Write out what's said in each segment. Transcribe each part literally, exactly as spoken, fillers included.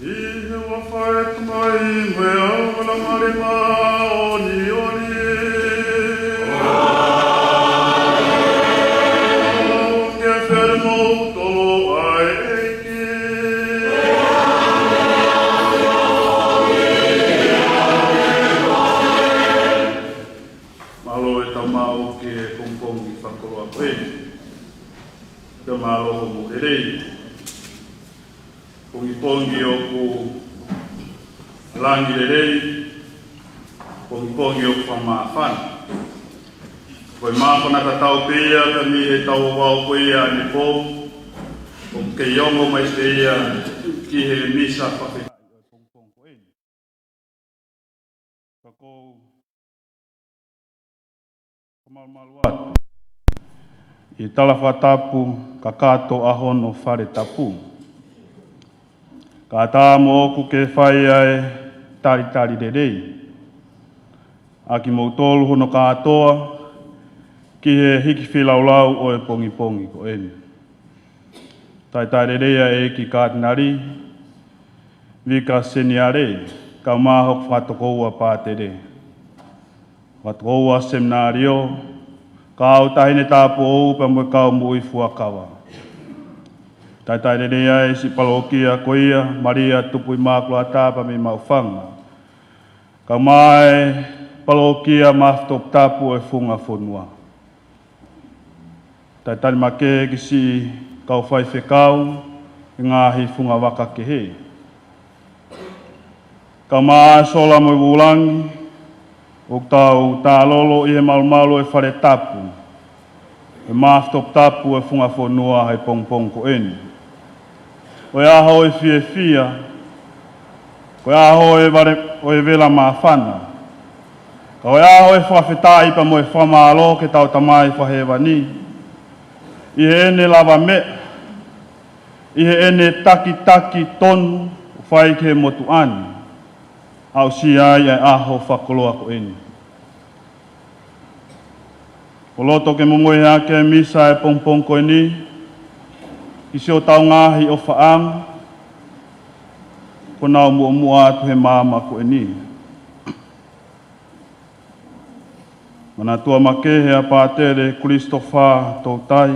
ʻI he ʻofa ʻa e Tamai mo e ʻAlo mo e Laumālie Māʻoniʻoni. ʻOfa ke ʻiate kimoutolu ʻa e ʻEiki. Mālō e tau maʻu ki he pongipongi fakakoloa ko eni. Te mālō hoʻomou lelei. Pongipongi ʻoku langi lelei, pongipongi ʻoku fakamāfana. Ko e māfana tatau pē ia ka mei he tau vavau ko ia ʻanepō, ʻoku kei ongo mai pē ia ki he misa fakafetaʻi ʻo e pongipongi ko eni. Ka ʻoku ou fakamalumalu atu ʻi he tala fakatapu kakato ʻa hono fale tapu. Ka tā moʻoku ke fai ʻa e talitali lelei ʻa kimoutolu hono kātoa ki he hiki feilaulau ʻo e pongipongi ko eni. Talitali lelei ʻa e ʻEiki Katinali Vika Seniale, kae ʻumaʻā hoku fakatokoua pātele, fakatokoua seminalio, kau taʻahine tāupoʻou pea mo e kau moʻui fuakava. Talitali lelei ʻa e siʻi palokia ko ia, Malia Tupu ʻImakulata pea mei Maʻufanga, kae ʻumaʻā e palokia Mafi Toputapu ʻo e Funga Fonua. Talitali makehe ki siʻi kau faifekau ʻi he ngaahi fungavaka kehe, kae ʻumaʻā e sola mo e vūlangi ʻoku tau tālolo ʻi he malumalu ʻo e fale tapu ʻo e Mafi Toputapu ʻo e Funga Fonua he pongipongi ko eni. Ko e ʻaho ʻo e fiefia, ko e ʻaho ʻo e vale, ʻo e vela māfana, ka ko e ʻaho ʻo e fakafetaʻi pea mo e fakamālō ki heʻetau Tamai Fakahēvani ʻi heʻene lavameʻa, ʻi heʻene takitaki tonu ʻoku fai ki he motuʻa ni, aʻusia ai ʻa e ʻaho fakakoloa ko eni. ʻOku loto ke momoi hake e misa ʻo e pongipongi ko eni ki siʻotau ngaahi ʻofaʻanga kuo nau muʻomuʻa atu he maama ko eni. Manatua makehe ʻa Pātele Kulisitofā Toutai,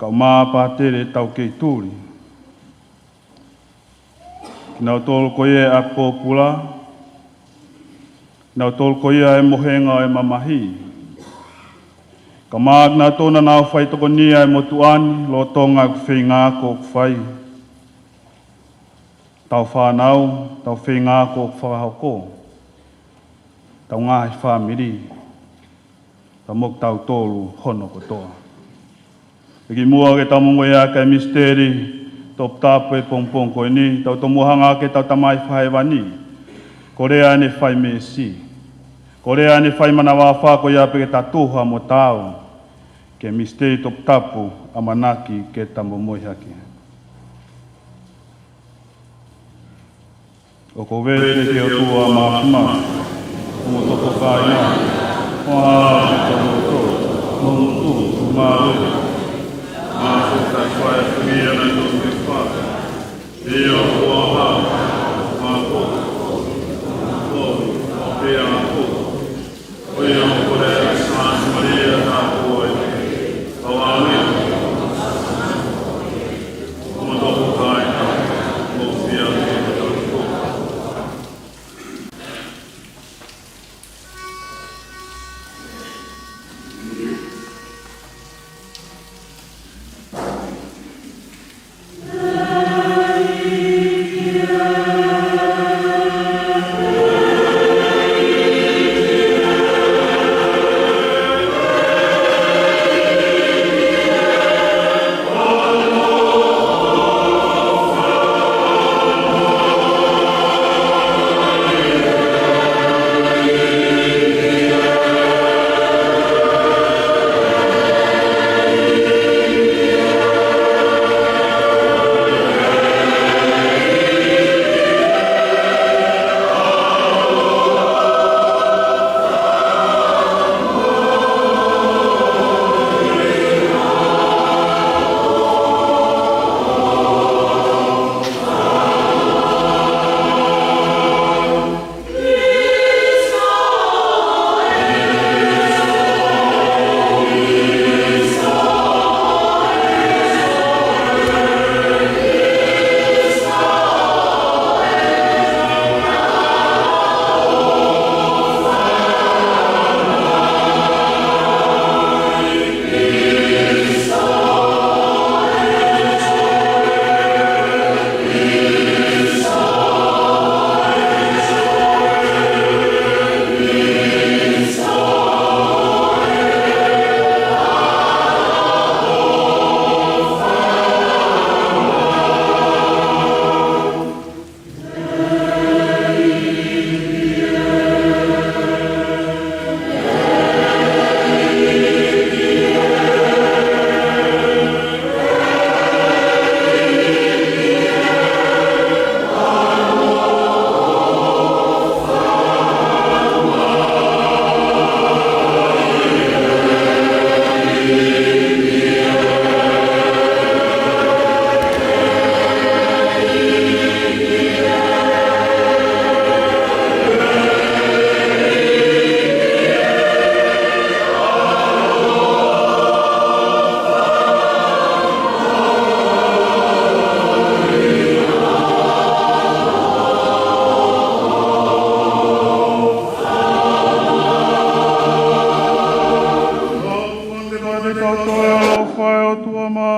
kae ʻumaʻā Pātele Taukei Tuli, kinautolu ko ia ʻa e pōpula, kinautolu ko ia ʻa e mohenga ʻo e mamahi, kae ʻumaʻā kinautolu naʻa nau faitokonia e motuʻa ni lolotonga ʻeku feinga ako ʻoku fai, ʻetau fānau, ʻetau feinga ako ʻoku fakahoko, ʻetau ngaahi fāmili, pea mo kitautolu hono kotoa. Kimuʻa ke tau momoi hake e misiteli toputapu ʻo e pongipongi ko eni, tau tomuʻa hanga hake ki heʻetau Tamai Fakahēvani, kolea ʻene fai meesi, kolea ʻene fai manavaʻofa ko ia pea ke ta tuha mo taau ki he misiteli toputapu ʻamanaki ke ta momoi hake. ʻOku ou vete ki he ʻOtua Māfimafi, ʻo mo toko kāinga, ʻo hala ki he motu, mo motu, mo māue. Māfimafi, fai atu ia na to me fa. Ia ʻoku ʻaha, ma ko, ko, pe a ko.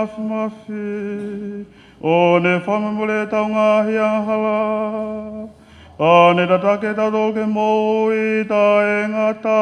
Māfimafi, ʻo ne fakamolemole ʻetau ngaahi angahala, pea ne tataki kitautolu ki he moʻui taʻengata.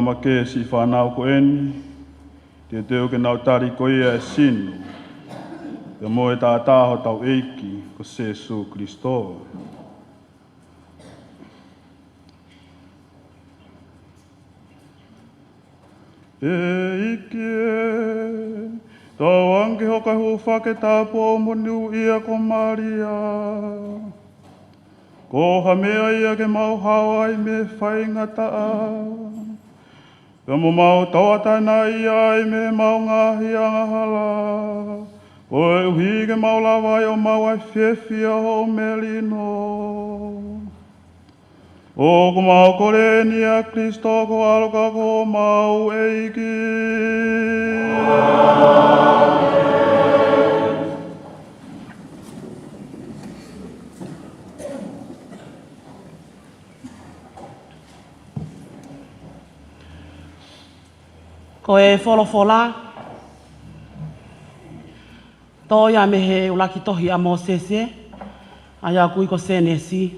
Maʻu ke siʻi fānau ko eni, teuteu ke nau tali ko ia ʻa e sino pea mo e taʻataʻa ʻo hotau ʻEiki ko Sīsū Kalaisi. ʻEiki ē, tauange ke hoko ʻa e hūfaki tāpuaki monūʻia ko Malia ko ha meʻa ia ke mau hao ai mei he faingataʻa, pea mo mau tauʻatāinaʻi ai mei heʻemau ngaahi angahala, koeʻuhi ke mau lava ai ʻo maʻu ʻa e fiefia ʻo hoʻo melino. ʻOku mau kole eni ʻia Kalaisi ko ho ʻAlo ka ko homau ʻEiki. Ko e folofola, toʻo ia mei he ʻuluaki tohi ʻa Mōsese, ʻa ia ʻoku ui ko Sēnesi,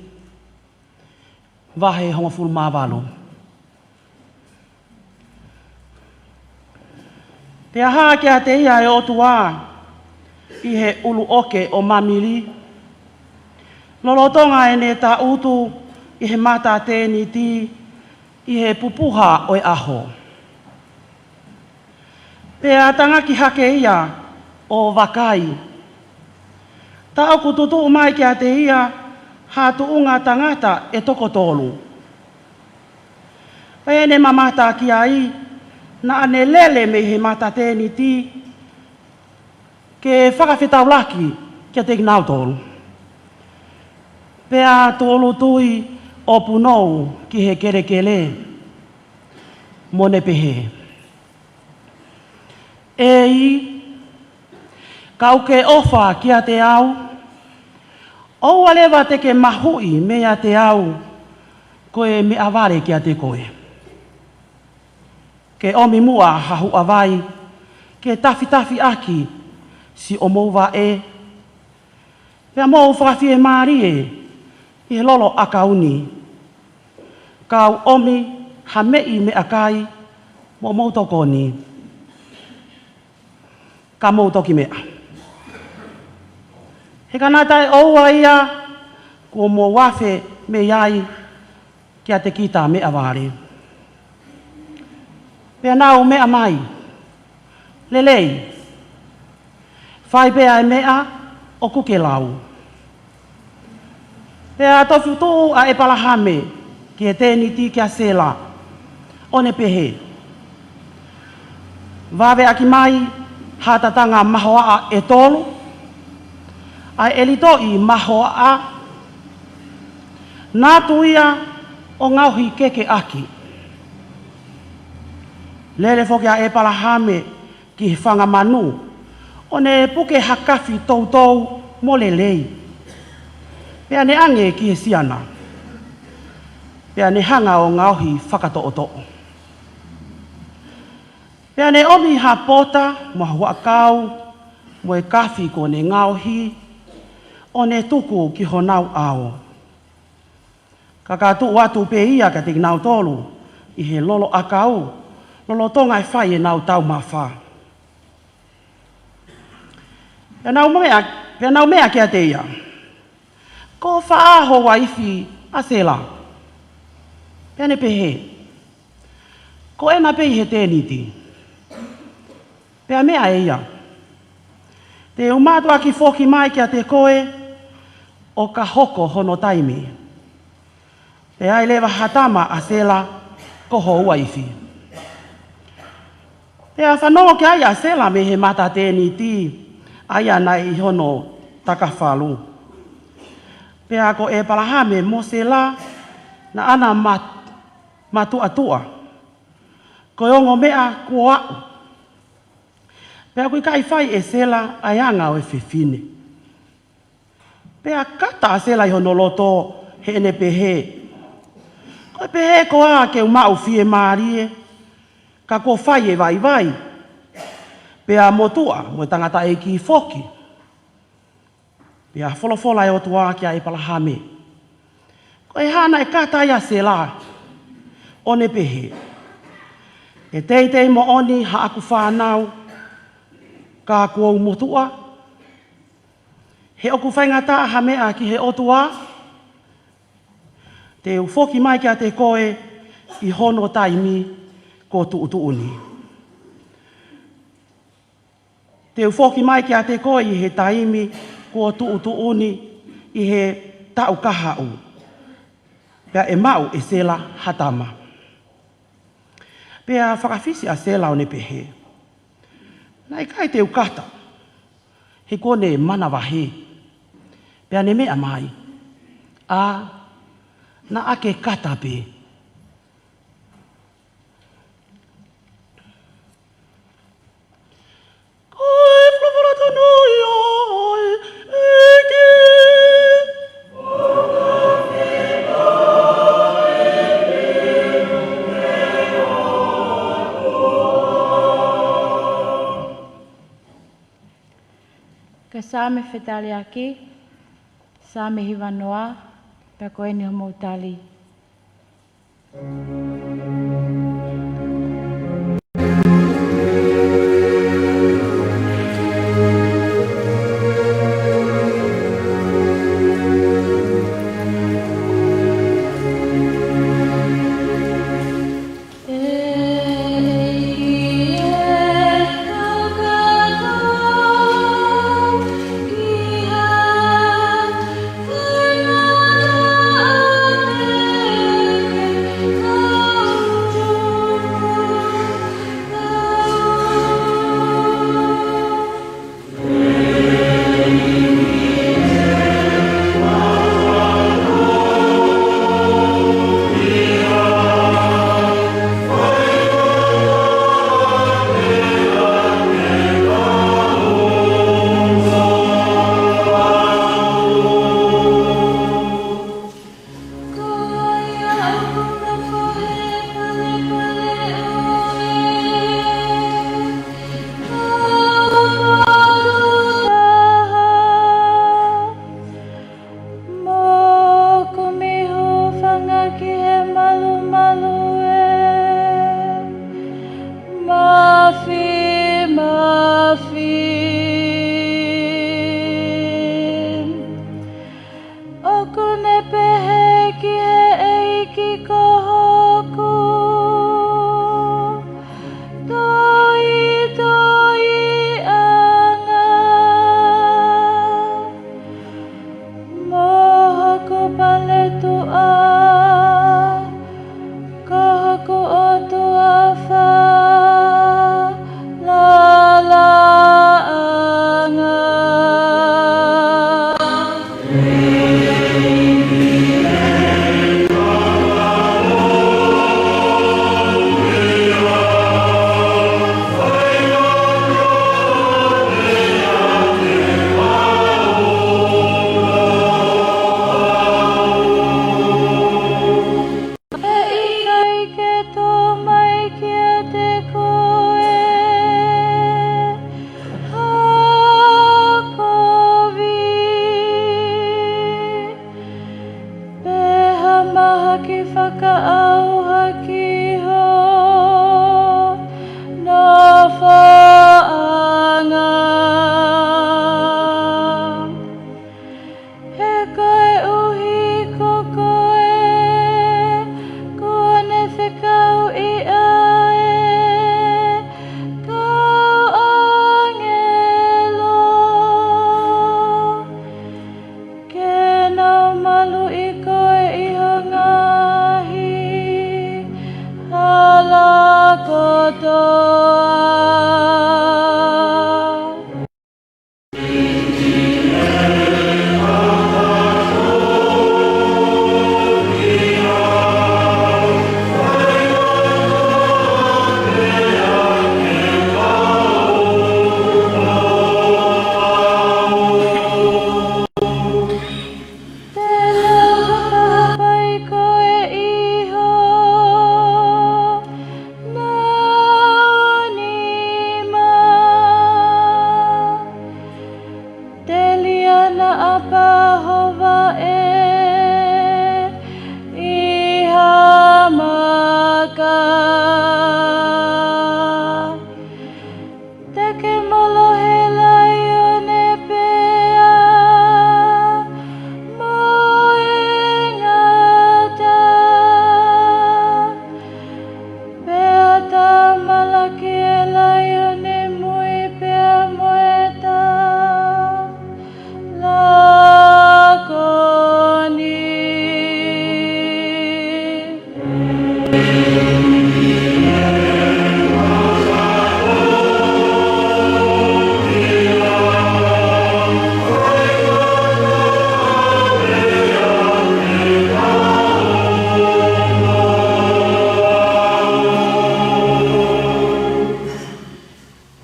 vahe hongofulu mā valu. Pea hā kiate ia ʻa e ʻOtua ʻi he ʻuluʻoke ʻo Mamili, lolotonga ʻene tangutu ʻi he mata tēniti ʻi he pupuha ʻo e ʻaho. Pea tangaki hake ia ʻo vakai, tā ʻoku tutuʻu mai kiate ia ha tuʻunga tangata ʻe toko tolu. Pea ʻi heʻene mamata ki ai, naʻa ne lele mei he mata tēniti ke fakafetaulaki kiate kinautolu. Pea tūʻulutui ʻo punou ki he kelekele, mo ne pehē, ʻEiki, ka ʻoku ke ʻofa kiate au, ʻoua leva te ke mahuʻi meiate au ko e meʻavale kiate koe. Ke ʻomi muʻa ha huʻavai ke tafitafiʻaki siʻomou vaʻe, pea mou fakafiemālie ʻi he lolo ʻakau ni, kau ʻomi ha meʻi meʻakai mo hoʻomou tokoni, ka mou toki meʻa. He ka naʻa taʻeʻoua ia, kuo mou afe mei ai kiate kita meʻavale. Pea nau meʻa mai, Lelei, fai pē ʻa e meʻa ʻoku ke lau. Pea tofutuʻu ʻa ʻEpalahame ki he tēniti kia Sela, ʻo ne pehē, Vaveʻaki mai ha tatanga mahoaʻa ʻe tolu, ʻa e ʻelitoʻi mahoaʻa, natu ia ʻo ngaohi kekeʻaki. Lele foki ʻa ʻEpalahame ki he fanga manu, ʻo ne puke ha kafi toutou mo lelei. Pea ne ʻange ki he siana, pea ne hanga ʻo ngaohi fakatoʻotoʻo. Pea ne ʻomi ha pota mo ha huʻakau mo e kafi kuo ne ngaohi, ʻo ne tuku ki honau ʻao. Ka ka tuʻu atu pē ia kiate kinautolu ʻi he lolo ʻakau, lolotonga e fai ʻenau taumafa. Pea nau meʻa, pea nau meʻa kiate ia, Ko fē ho uaifi ʻa Sela? Pea ne pehē, Ko ena pē ʻi he tēniti. Pea meʻa ʻe ia, Te u mātuʻaki foki mai kiate koe ʻo ka hoko hono taimi, ʻe ʻi ai leva ha tama ʻa Sela ko ho uaifi. Pea fanongo ki ai ʻa Sela mei he mata tēniti, ʻa ia naʻe ʻi hono takafalu. Pea ko ʻEpalahame mo Sela naʻa na mat-, matuʻatuʻa, ko e ongo meʻa kuo aʻu. Pea ʻoku ʻikai fai ʻe Sela ʻa e anga ʻo e fefine. Pea kata ʻa Sela ʻi hono loto heʻene pehē, Ko e pehē koā ke u maʻu fiemālie, ka kuo fai e vaivai, pea motuʻa mo e tangataʻeiki foki? Pea folofola ʻa e ʻOtua kia ʻEpalahame, Ko e hā naʻe kata ai ʻa Sela, ʻo ne pehē, He teitei moʻoni haʻaku fānau, ka kuo u motuʻa. He ʻoku faingataʻa ha meʻa ki he ʻOtua. Te u foki mai kiate koe ʻi hono taimi kuo tuʻutuʻuni. Te u foki mai kiate koe ʻi he taimi kuo tuʻutuʻuni ʻi he taʻu kahaʻu. Pea ʻe maʻu ʻe Sela ha tama. Pea fakafisi ʻa Sela ʻo ne pehē, naʻe ʻikai te u kata, he kuo ne manavahē. Pea ne meʻa mai, ʻa, naʻa ke kata pē. Ko e folofola tonu ia ʻo e ʻEiki. Ko e Saame Fetaliaki, Saame hivanoa, pea ko eni hoʻomou tali. Ko ia ʻoku nofo he palepale ʻo e kau taha, mo kumi hūfanga ki he malumalu ʻe mafimafi. ʻOku ne pehē ki he ʻEiki ko hoku toitoiʻanga, mo hoku paletuʻa ko hoku ʻOtua falalaʻanga. ʻE ʻikai ke tō mai kiate koe ha kovi, pe ha mahaki fakaʻauha ki ho nofoʻanga. He koeʻuhi ko koe kuo ne fekauʻi ʻa e kau ʻāngelo ke nau maluʻi koe ʻi ho ngaahi hala kotoa. Te ke molo he laione pea mo e ngata, pea tāmalaki e laione mui pea mo e tā lakoni.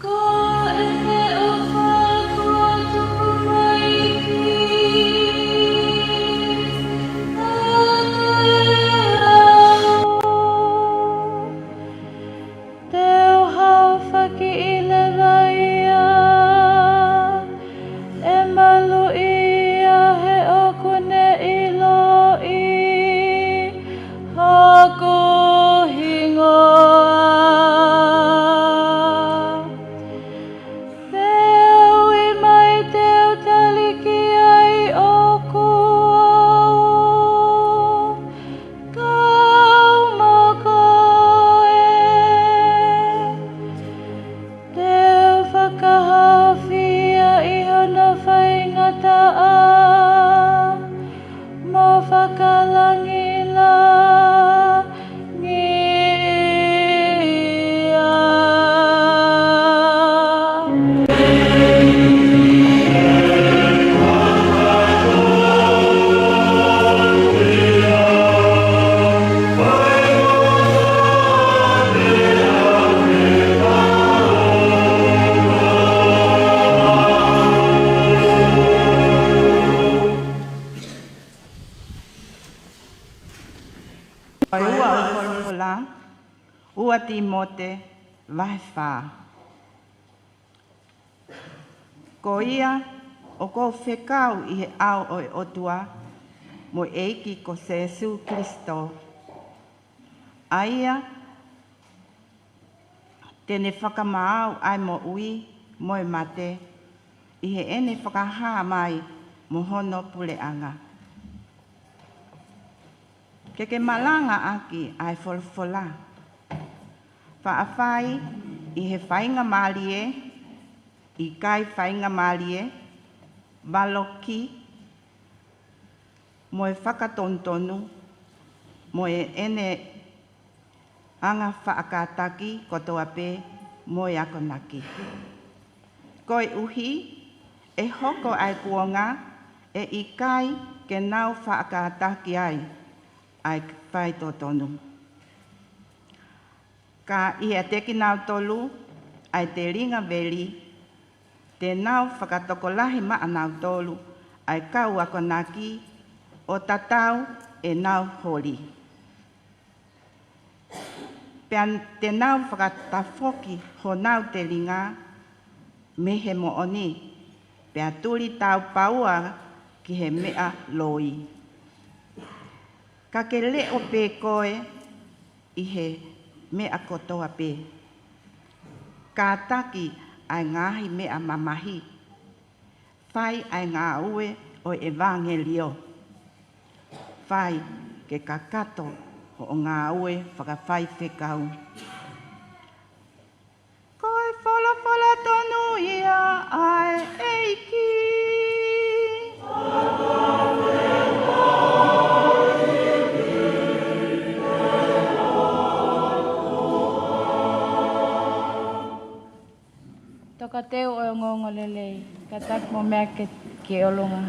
Ko e meʻaʻofa kuo tuku mai ki ai au. Te u haofaki ʻi leva ia, ʻe maluʻi ia he ʻoku ne ʻiloʻi hoku hingoa. Te u ui mai, te u tali ki ai ʻoku ou kau mo koe. Te u fakahaofi ia ʻi hono faingataʻa mo fakalangilangiʻia. Ko e ua ʻo e folofola, ua Tīmote, vahe fā. Ko ia ʻoku ou fekau ʻi he ʻao ʻo e ʻOtua mo e ʻEiki ko Sēsū Kilisitō, ʻa ia te ne fakamaau ʻa e moʻui mo e mate ʻi heʻene fakahā mai mo hono puleʻanga. Ke ke malangaʻaki ʻa e folofola. Faʻa fai ʻi he faingamālie, ʻikai faingamālie, valoki, mo e fakatonutonu, mo ʻene anga faʻa kātaki kotoa pē mo e akonaki. Koeʻuhi ʻe hoko ʻa e kuonga ʻe ʻikai ke nau faʻa kātaki ai ʻa e faitotonu, ka ʻiate kinautolu ʻa e telinga veli, te nau fakatokolahi maʻanautolu ʻa e kau akonaki ʻo tatau ʻenau holi. Pea te nau fakatafoki honau telinga mei he moʻoni, pea tuli taupaua ki he meʻa loi. Ka ke leʻo pē koe ʻi he meʻa kotoa pē. Kātaki ʻa e ngaahi meʻa mamahi. Fai ʻa e ngāue ʻo e ʻevangeliō. Fai ke kakato hoʻo ngāue fakafaifekau. Ko e folofola tonu ia ʻa e ʻEiki. Tokateu ʻo e ongoongolelei, kātaki mo meʻa ki ʻolunga.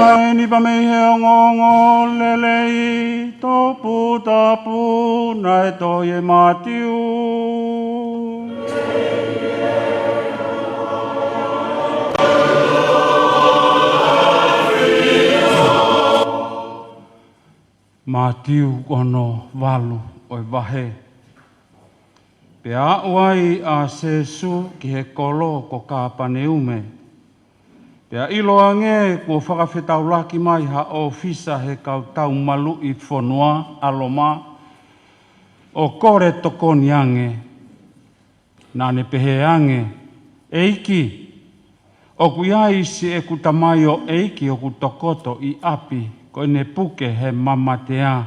ʻAi ni pea mei he ongoongolelei toputapu naʻe tohi ʻe Mātiu. Mātiu ono valu ʻo e vahe. Pea aʻu ai ʻa Sēsū ki he kolo ko Kāpaneume. Pea ʻiloange kuo fakafetaulaki mai ha ʻōfisa he kau tau maluʻi fonua ʻa Loma, ʻo kole tokoni ange. Naʻa ne pehē ange, ʻEiki, ʻoku ʻi ai siʻeku tamaioʻeiki ʻoku tokoto ʻi ʻapi, ko ʻene puke he mamatea,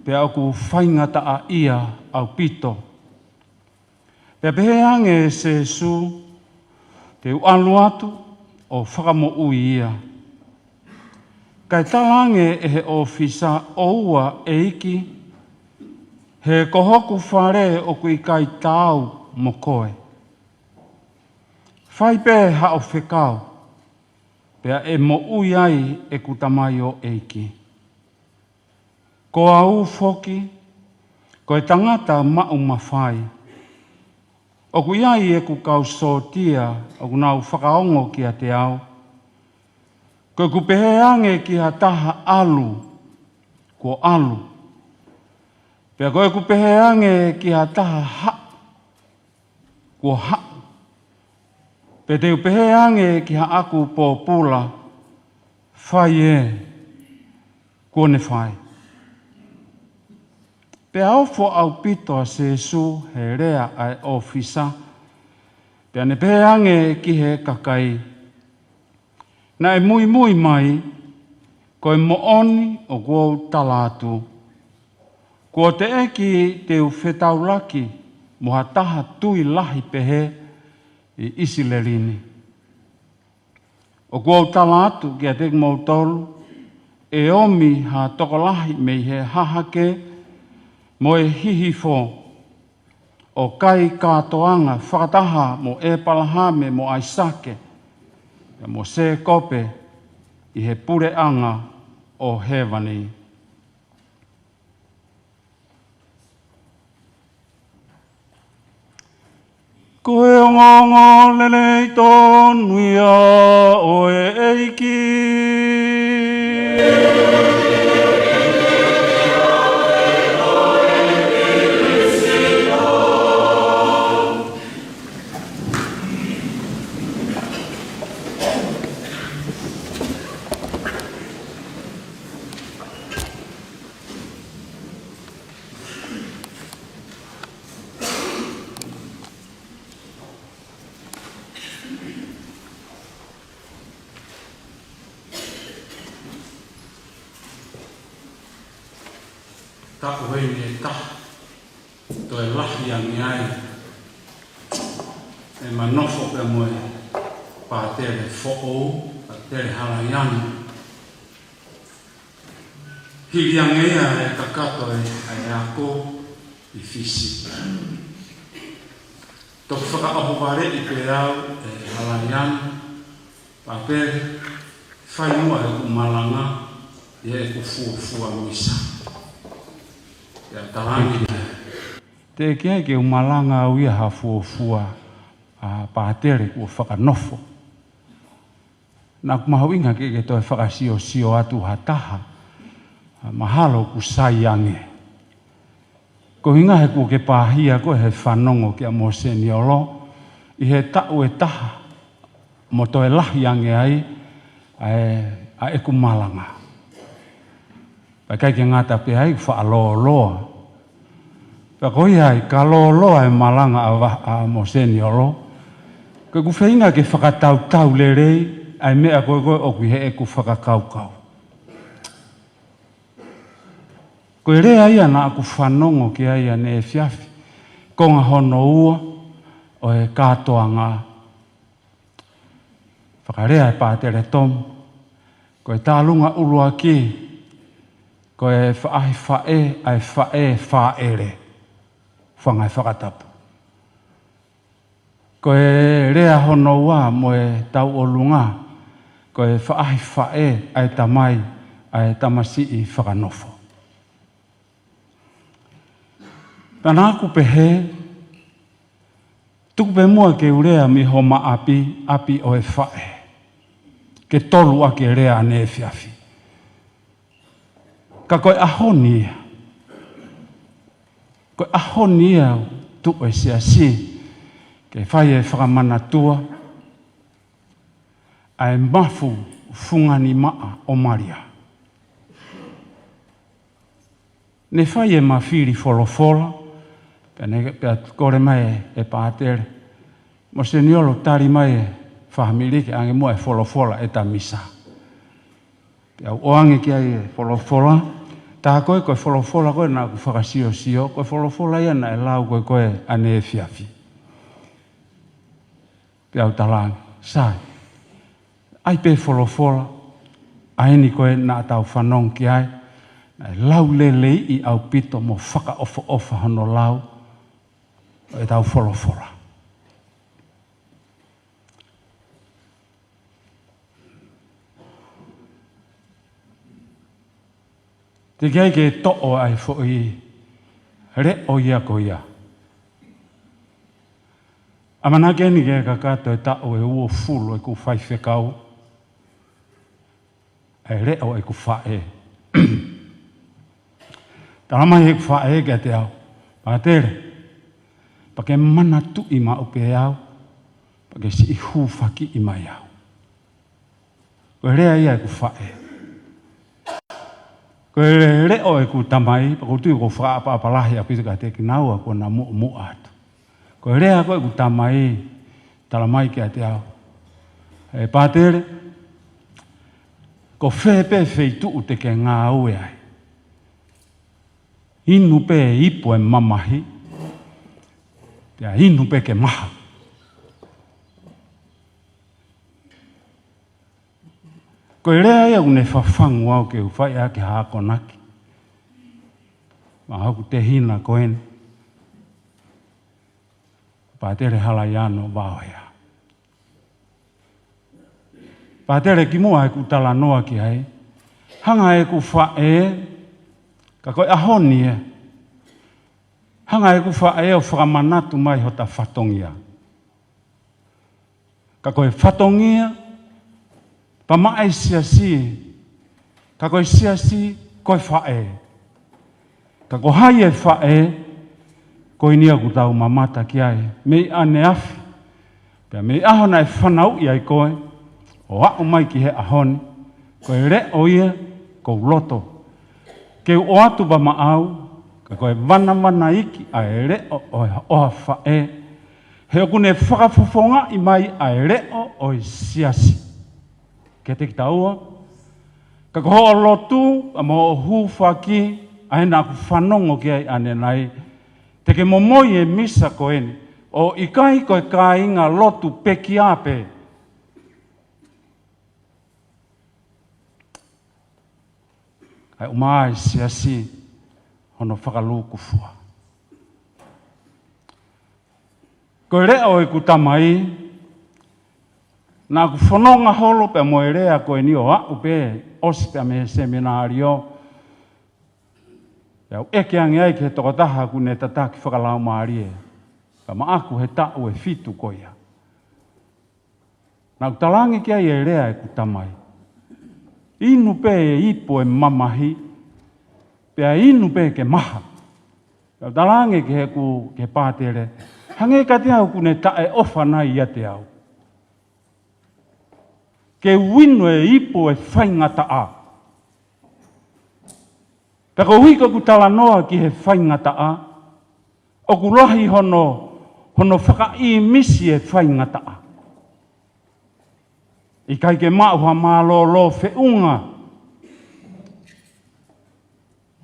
pea ʻoku faingataʻaʻia ʻaupito. Pea pehē ange ʻe Sēsū, Te u ʻalu atu ʻo fakamoʻui ia. Kae talaange ʻe he ʻōfisa, ʻOua, ʻEiki, he ko hoku fale ʻoku ʻikai taau mo koe. Fai pē haʻo fekau, pea ʻe moʻui ai ʻeku tamaioʻeiki. Ko au foki, ko e tangata maʻu mafai. ʻOku ʻi ai ʻeku kau sōtia ʻoku nau fakaongo kiate au. Ko ʻeku pehē ange ki ha taha, ʻAlu, kuo ʻalu. Pea ko ʻeku pehē ange ki ha taha, Haʻu, kuo haʻu. Pea te u pehē ange ki haʻaku pōpula, Fai ē, kuo ne fai. Pea ofo ʻaupito ʻa Sēsū he lea ʻa e ʻōfisa, pea ne pehē ange ki he kakai, Naʻe muimui mai, ko e moʻoni ʻoku ou tala atu, kuo teʻeki te u fetaulaki mo ha taha tui lahi pehē ʻi ʻIsileli ni. ʻOku ou tala atu kiate kimoutolu, ʻe omi ha tokolahi mei he hahake mo e hihifo, ʻo kai kātoanga fakataha mo ʻĒpalahame mo ʻAisake, pea mo Sēkope ʻi he puleʻanga ʻo hēvani. Ko e ongoongolelei tonu ia ʻo e ʻEiki. Taʻu eni ʻe taha, toe lahi ange ai, ʻema nofo pea mo e pātele foʻou, Pātele Halaiano. Hili ange ia ʻe kakato e, ʻa e ako ʻi Fisi. Toki fakaʻohovaleʻi pē au ʻe Halaiano, pea pehē, fai muʻa ʻeku malanga ʻi heʻeku fuofua misa. Pea talaange, Teʻeki ai ke u malanga au ia ha fuofua, ʻa pātele kuo fakanofo. Naʻa ku mahuʻinga ke, ke toe fakasiosio atu ha taha, ʻa mahalo kuo sai ange. Ko e ʻuhinga he kuo ke pāhia koe he fanongo kia Mōseniolo, ʻi he taʻu ʻe taha, mo toe lahi ange ai, ʻa e, ʻa ʻeku malanga. Pea ʻikai ke ngata pē ai, faʻa lōloa. Pea ko ia ai, ka lōloa e malanga ʻa va-, ʻa Mōseniolo, ko ʻeku feinga ke fakatautau lelei, ʻa e meʻa ko ē ko ē ʻoku ʻi heʻeku fakakaukau. Ko e lea ia naʻa ku fanongo ki ai ʻaneefiafi, konga hono ua ʻo e kātoanga. Fakalea ʻe Pātele Tomu, ko e tālunga ʻuluaki, ko e faʻahi faʻē, ʻa e faʻē fāʻele, hūfanga he fakatapu. Ko e lea hono ua mo e tauʻolunga, Ko e faʻahi faʻē ʻa e tamai ʻa e tamasiʻi fakanofo. Pea naʻá ku pehē, tuku pē muʻa ke u lea mei homa ʻapi, ʻapi ʻo e faʻē, ke tolu ʻaki e lea ʻaneefiafi. Ka ko e ʻaho ni ia, ko e ʻaho ni ia ʻoku tuʻu e siasi ke fai e fakamanatua ʻa e mafu fungani maʻa ʻo Malia. Ne fai ʻema fili folofola, pea ne, pea kole mai e pātele, Moseniolo, tali mai e fāmili ke ʻoange muʻa e folofola ʻeta misa. Pea u ʻoange ki ai e folofola, tā ko ē ko e folofola ko ē naʻá ku fakasiosio, ko e folofola ia naʻe lau ko ē ko ē ʻaneefiafi. Pea u talaange, sai, ʻai pē folofola, ʻa eni ko ē naʻa tau fanongo ki ai, naʻe lau leleiʻi ʻaupito mo fakaʻofoʻofa hono lau ʻo ʻetau folofola. Teʻeki ai ke toʻo ʻa e foʻi leʻo ia ko ia. ʻAmanaki eni ke kakato e taʻu ʻe uofulu ʻeku faifekau, ʻa e leʻo ʻeku faʻē. Tala mai ʻeku faʻē kiate au, Pātele, pea ke manatuʻi maʻu pē au, pea ke siʻi hūfakiʻi mai au. Ko e lea ia ʻeku faʻē. Ko e leʻo ʻeku tamai, pea ʻoku ou tui ʻoku ou fakaʻapaʻapa lahi ʻaupito kiate kinaua kuo na muʻomuʻa atu. Ko e lea ko ē ʻeku tamai, tala mai kiate au, ʻE Pātele, ko fē pē feituʻu te ke ngāue ai, inu pē e ipu e mamahi, pea inu pē ke maha. Ko e lea ia ʻoku ne fafangu au ke u fai ʻaki ha akonaki maʻa hoku tehina ko eni, Pātele Halaiano Vaohea. Pātele, kimuʻa heʻeku talanoa ki ai, hanga ʻe heʻeku faʻē, ka ko e ʻaho ni ē, hanga ʻe heʻeku faʻē ʻo fakamanatu mai hota fatongia. Ka ko e fatongia, pea maʻa e siasi, ka ko e siasi, ko e faʻē. Ka ko hai e faʻē, ko eni ia ʻoku tau mamata ki ai, mei ʻaneafi, pea mei he ʻaho naʻe fanauʻi ai koe, ʻo aʻu mai ki he ʻaho ni, ko e leʻo ia ʻoku ou loto ke u ʻoatu pē maʻau, ka ko e vanavanaiki ʻa e leʻo ʻo e ʻofa faʻē, he ʻoku ne fakafofongaʻi mai ʻa e leʻo ʻo e siasi kiate kitaua. Ka ko hoʻo lotu, pea mo hoʻo hūfaki, ʻa ē naʻá ku fanongo ki ai ʻanenai, te ke momoi e misa ko eni, ʻo ʻikai ko e kāinga lotu pekia pē, kae ʻumaʻā e siasi hono fakalūkufua. Ko e leʻo ʻeku tamai, naʻá ku fononga holo pea mo e lea ko eni ʻo aʻu pē, ʻosi pē mei he seminalio, pea u ʻeke ange ai ki he tokotaha ʻoku ne tataki fakalaumālie, ka maʻaku he taʻu ʻe fitu ko ia. Naʻá ku talaange ki ai e lea ʻeku tamai, inu pē e ipu e mamahi, pea inu pē ke maha. Pea u talaange ki heʻeku, ki he pātele, hangē kiate au ʻoku ne taʻeʻofa nai ʻiate au ke u inu e ipu e faingataʻa. Pea koeʻuhi ko ʻeku talanoa ki he faingataʻa, ʻoku lahi hono, hono fakaʻīmisi e faingataʻa. ʻIkai ke maʻu ha mālōlō feʻunga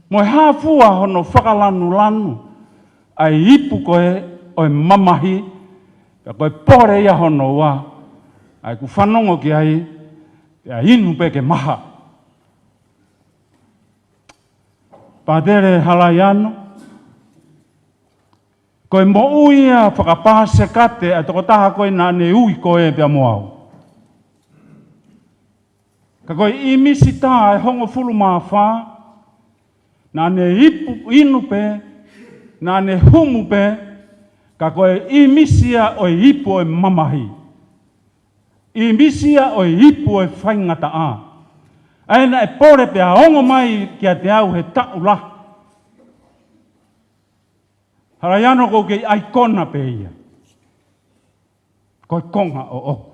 mo e hā fua hono fakalanulanu ʻa e ipu ko ē ʻo e mamahi, pea ko e pole ia hono ua, ʻa ʻeku fanongo ki ai, pea inu pē ke maha. Pātele Halaiano, ko e moʻui ia fakapāsekate ʻa e tokotaha ko ē naʻá ne ui koe pea mo au. Ka ko e ʻīmisi tā ʻe hongofulu mā fā, naʻa ne ipu inu pē, naʻa ne humu pē, ka ko e ʻīmisi ia ʻo e ipu ʻo e mamahi. ʻĪmisi ia ʻo e ipu ʻo e faingataʻa. ʻA ia naʻe pole pea ongo mai kiate au he taʻu lahi. Hala ia ʻoku ou kei ʻaikona pē ia. Ko e konga ʻoʻoku.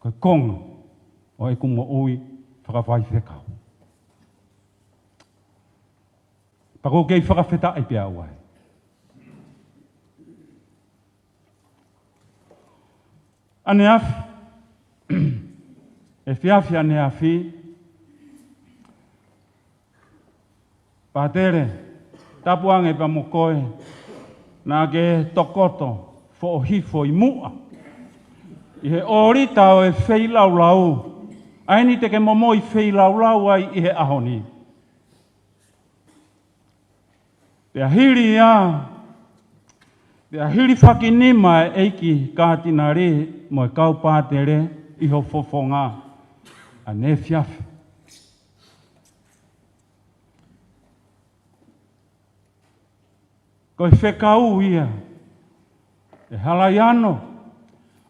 Ko e konga ʻo ʻeku moʻui fakafaifekau. Pea ʻoku ou kei fakafetaʻi pē au ai. ʻAneafi, efiafi ʻaneafi, Pātele, tapu ange pea mo koe, naʻa ke tokoto foʻohifo ʻi muʻa ʻi he ʻōlita ʻo e feilaulau, ʻa eni te ke momoi feilaulau ai ʻi he ʻaho ni. Pea hili ia, pea hilifakinima e ʻEiki Kātinali mo e kau pātele ʻi ho fofonga ʻaneefiafi. Ko e fekau ia, ʻe Halaiano,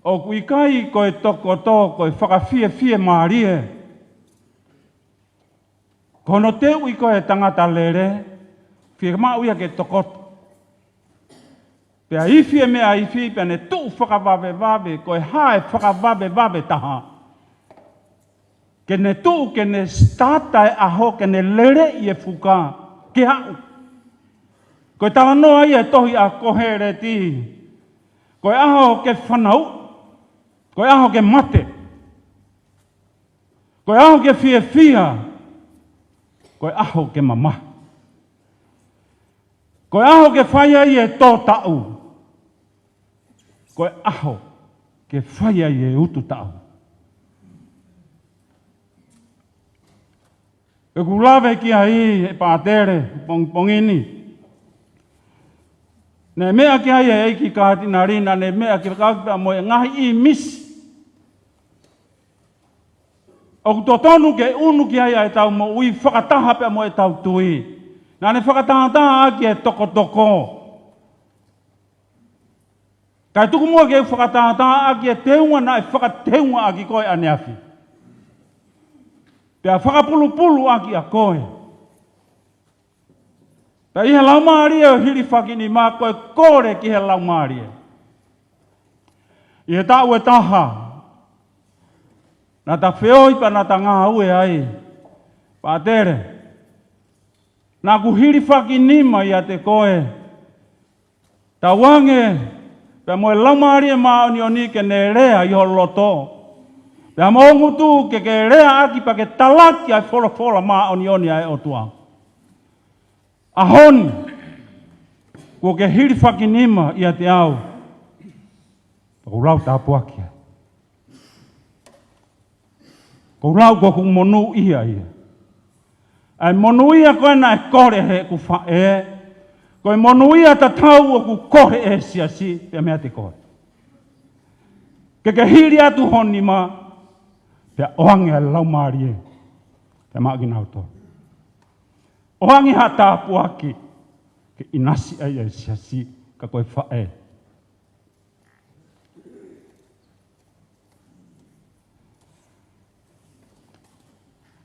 ʻoku ʻikai ko e tokoto ko e fakafiefiemālie. Ko hono teuʻi ko e tangata lele, fiemaʻu ia ke tokoto. Pea ifi e meʻa ifi, pea ne tuʻu fakavavevave, ko e hā e fakavavevave taha. Ke ne tuʻu, ke ne sitata e ʻaho, ke ne leleʻi e fuka, ke aʻu. Ko e talanoa ia e tohi ʻa Koheleti, ko e ʻaho ke fanauʻi, ko e ʻaho ke mate. Ko e ʻaho ke fiefia, ko e ʻaho ke mamahi. Ko e ʻaho ke fai ai e tō taʻu, ko e ʻaho ke fai ai e utu taʻu. ʻOku lave ki ai e pātele pongipongi ni. Naʻe meʻa ki ai e ʻEiki Kātinali, naʻa ne meʻa ki ai pea mo e ngaahi ʻīmisi ʻoku totonu ke ʻunu ki ai ʻetau moʻui fakataha pea mo ʻetau tui. Naʻa ne fakatātā ʻaki e tokotoko. Kae tuku muʻa ke u fakatātā ʻaki e teunga naʻe fakateunga ʻaki koe ʻaneafi. Pea fakapulupulu ʻaki ʻa koe. Pea ʻi he laumālie ʻo e hilifakinima, ko e kole ki he laumālie. ʻI he taʻu ʻe taha, naʻa ta feohi pea naʻa ta ngāue ai, pātele, naʻa ku hilifakinima ʻiate koe. Tauange pea mo e Laumālie Māʻoniʻoni ke ne lea ʻi ho loto, pea mo ho ngutu ke ke lea ʻaki pea ke talaki ʻa e folofola māʻoniʻoni ʻa e ʻOtua. ʻAho ni, kuo ke hilifakinima ʻiate au, pea ʻoku ou lau tāpuaki ai. ʻOku ou lau ko hoku monūʻia ia. ʻA e monūʻia ko ē naʻe kole heʻeku faʻē, ko e monūʻia tatau ʻoku kole ʻe he siasi pea meiate koe. Ke ke hili atu ho nima, pea ʻoange ʻa e Laumālie pea maʻa kinautolu. ʻOange ha tāpuaki ke ʻinasi ai ʻa e siasi, ka ko e faʻē.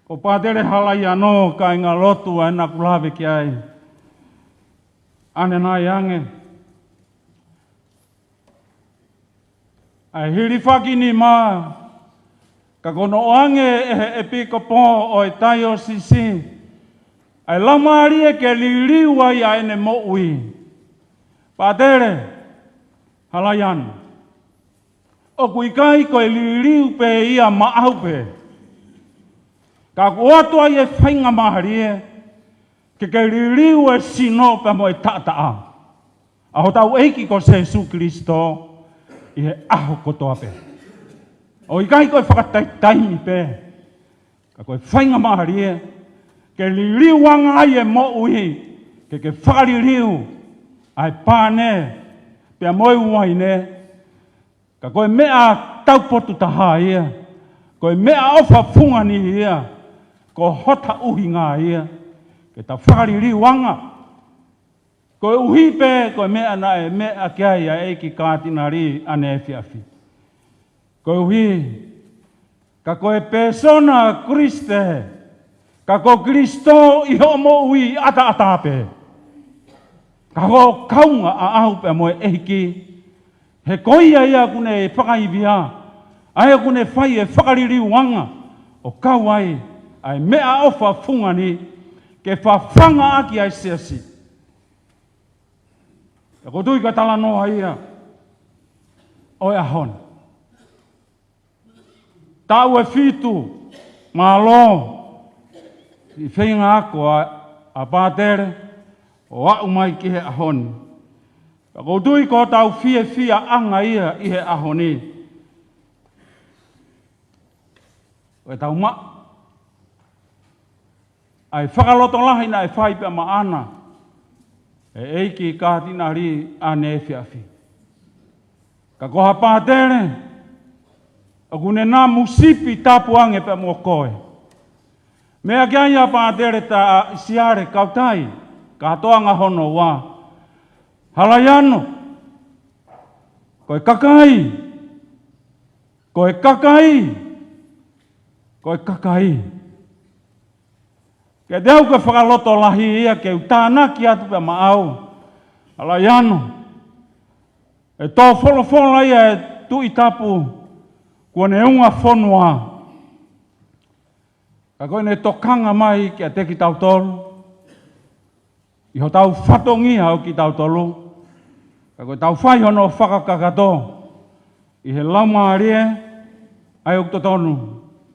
Ko Pātele Halaiano, kāingalotu, ʻa ē naʻa ku lave ki ai ʻanenai ange. ʻA e hilifakinima, ka ko hono ʻoange ʻe he ʻepikopo ʻo e taiosisi ʻa e Laumālie ke liliu ai ʻa ʻene moʻui. Pātele Halaiano, ʻoku ʻikai ko e liliu pē ia maʻau pē, ka ʻoku ʻoatu ai e faingamālie ke ke liliu e sino pea mo e taʻataʻa ʻa hotau ʻEiki ko Sēsū Kilisito ʻi he ʻaho kotoa pē. ʻOku ʻikai ko e fakataimi pē, ka ko e faingamālie ke liliu ange ai e moʻui, ke ke fakaliliu ʻa e pane pea mo e uaine. Ka ko e meʻa taupotu taha ia, Ko e meʻaʻofa fungani ia, ko hota ʻuhinga ia ke ta fakaliliuanga. Koeʻuhi pē ko e meʻa naʻe meʻa ki ai ʻa e ʻEiki Katinali ʻaneefiafi. Koeʻuhi, ka ko e pēsona Kilisite, ka ko Kilisito ʻi hoʻo moʻui ʻataʻatā pē. Ka ko e kaunga ʻaʻau pea mo e ʻEiki, he ko ia ia ʻoku ne fakaivia, ʻa ia ʻoku ne fai e fakaliliuanga, ʻo kau ai ʻa e meʻaʻofa fungani ke fafanga ʻaki ʻa e siasi. Pea ʻoku ou tui ko e talanoa ia ʻo e ʻaho ni. Taʻu ʻe fitu, mālō ʻi he feinga ako ʻa, ʻa Pātele ʻo aʻu mai ki he ʻaho ni. Pea ʻoku ou tui ko hotau fiefiaʻanga ia ʻi he ʻaho ni, ʻo ʻetau maʻu ʻa e fakalotolahi naʻe fai pea maʻana ʻe he ʻEiki Katinali ʻaneefiafi. Ka ko ha pātele ʻoku ne namu sipi tapu ange pea mo koe. Meʻa ki ai ʻa Pātele Taʻasiale Kautai, kātoanga hono ua. Halaiano, ko e kakai, ko e kakai, ko e kakai. Kiate au ko e fakalotolahi ia ke u tānaki atu pea maʻau, Halaiano, ʻe tō folofola ia ʻa e Tuʻi Tapu kuo ne unga fonua. Ka ko ʻene tokanga mai kiate kitautolu, ʻi hotau fatongia ʻo kitautolu, ka ko ʻetau fai hono fakakakato ʻi he Laumālie, ʻa ia ʻoku totonu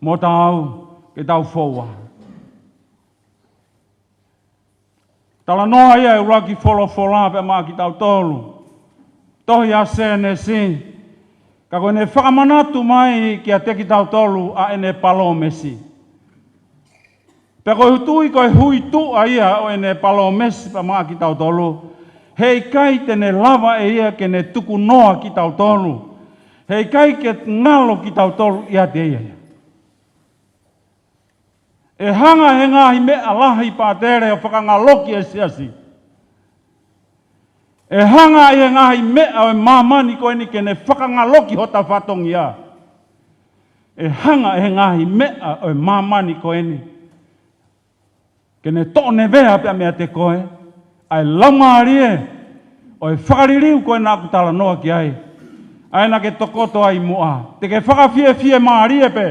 mo taau ke tau foua. Talanoa ia ʻa e ʻuluaki folofola pea maʻa kitautolu, tohi ʻa Sēnesi, ka ko ʻene fakamanatu mai kiate kitautolu ʻa ʻene palōmesi. Pea ʻoku ou tui ko e huituʻa ia ʻo ʻene palōmesi pea maʻa kitautolu, heʻikai te ne lava ʻe ia ke ne tukunoa kitautolu, heʻikai ke ngalo kitautolu ʻiate ia. ʻE hanga ʻe he ngaahi meʻa lahi, Pātele, ʻo fakangaloki e siasi. ʻE hanga ʻe he ngaahi meʻa ʻo e māmani ko eni ke ne fakangaloki hota fatongia. ʻE hanga ʻe he ngaahi meʻa ʻo e māmani ko eni ke ne toʻonevea pea meiate koe ʻa e laumālie ʻo e fakaliliu ko ē naʻa ku talanoa ki ai, ʻa ia naʻa ke tokoto ai muʻa. Te ke fakafiefiemālie pē,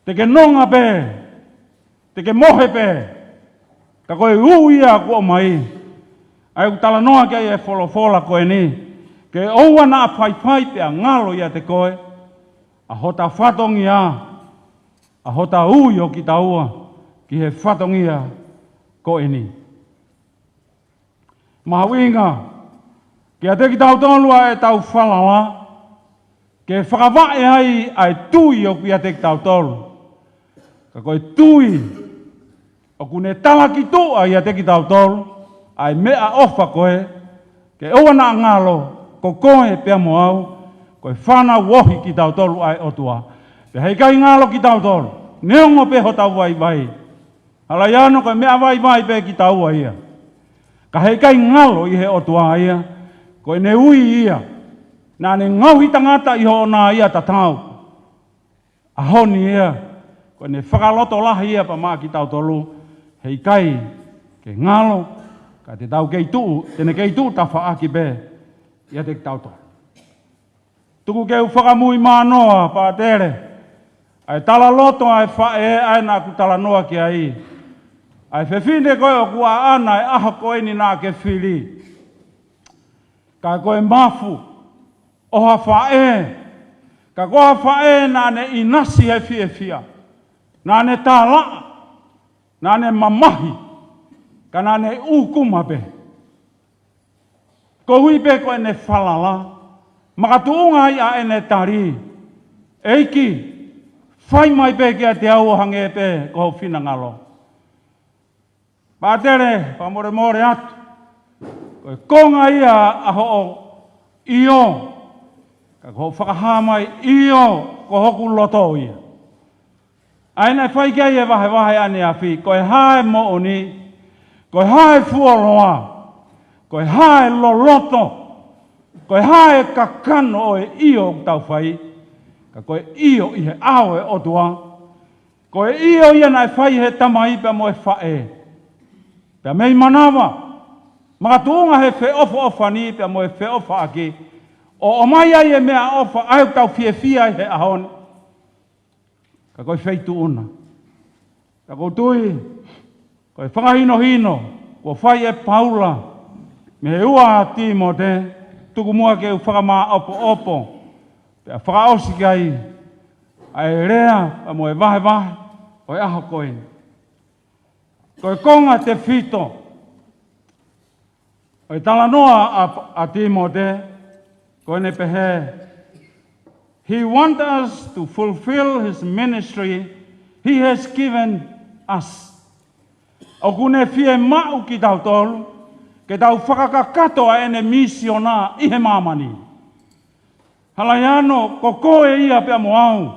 te ke nonga pē, te ke mohe pē, ka ko e ui ia kuo ʻomai, ʻa ia ʻoku talanoa ki ai e folofola ko eni, ke ʻoua naʻa faifai pea ngalo ʻiate koe ʻa hota fatongia, ʻa hota ui ʻo kitaua ki he fatongia ko eni. Mahuʻinga kiate kitautolu ʻa ʻetau falala, ke fakavaʻe ai ʻa e tui ʻoku ʻiate kitautolu. Ka ko e tui ʻoku ne talakituʻa ʻiate kitautolu ʻa e meʻaʻofa ko ē, ke ʻoua naʻa ngalo, ko koe pea mo au, ko e fānau ohi kitautolu ʻa e ʻOtua. Pea heʻikai ngalo kitautolu, neongo pē hotau vaivai. Halaiano, ko e meʻa vaivai pē kitaua ia. Ka heʻikai ngalo ʻi he ʻOtua ia, ko ʻene ui ia, naʻa ne ngaohi tangata ʻi hoʻo nā ia tatau. ʻAho ni ia, ko ʻene fakalotolahi ia pea maʻa kitautolu, heʻikai ke ngalo, ka te tau kei tuʻu, te ne kei tuʻu tafaʻaki pē ʻiate kitautolu. Tuku ke u fakamuimui noa, Pātele, ʻa e talaloto ʻa e faʻē ʻa ia naʻa ku talanoa ki ai. ʻA e fefine ko ē ʻoku ʻaʻana e ʻaho ko eni naʻa ke fili. Ka ko e mafu ʻo ha faʻē, ka ko ha faʻē naʻa ne ʻinasi he fiefia, naʻa ne tālaʻa, naʻa ne mamahi, ka naʻa ne ʻūkuma pē. Koeʻuhi pē ko ʻene falala, makatuʻunga ai ʻa ʻene tali, ʻEiki, fai mai pē kiate au ʻo hangē pē ko ho finangalo. Pātele, fakamolemole atu, ko e konga ia ʻa hoʻo ʻio, ka ko hoʻo fakahā mai ʻio, ko hoku loto ia. ʻA ia naʻe fai ki ai e vahevahe ʻaneafi, ko e hā e moʻoni, ko e hā e fuoloa, ko e hā e loloto, ko e hā e kakano ʻo e ʻio ʻoku tau fai, ka ko e ʻio ʻi he ʻao ʻo e ʻOtua. Ko e ʻio ia naʻe fai ʻe he tamai pea mo e faʻē, pea mei manava, makatuʻunga he feʻofoʻofani pea mo e feʻofaʻaki, ʻo ʻomai ai e meʻaʻofa ʻa ia ʻoku tau fiefia ai he ʻaho ni. Ka ko e feituʻu na. Ka ʻoku ou tui, ko e fakahinohino kuo fai ʻe Paula mei he ua ʻa Tīmote, tuku muʻa ke u fakamaʻopoʻopo, pea fakaʻosi ki ai ʻa e lea pea mo e vahevahe ʻo e ʻaho ko eni. Ko e konga tefito ʻo e talanoa ʻa, ʻa Tīmote, ko ʻene pehē, He wants us to fulfill his ministry he has given us. ʻOku ne fiemaʻu kitautolu ke tau fakakakato ʻa ʻene misiona ʻi he māmani. Halaiano, ko koe ia pea mo au,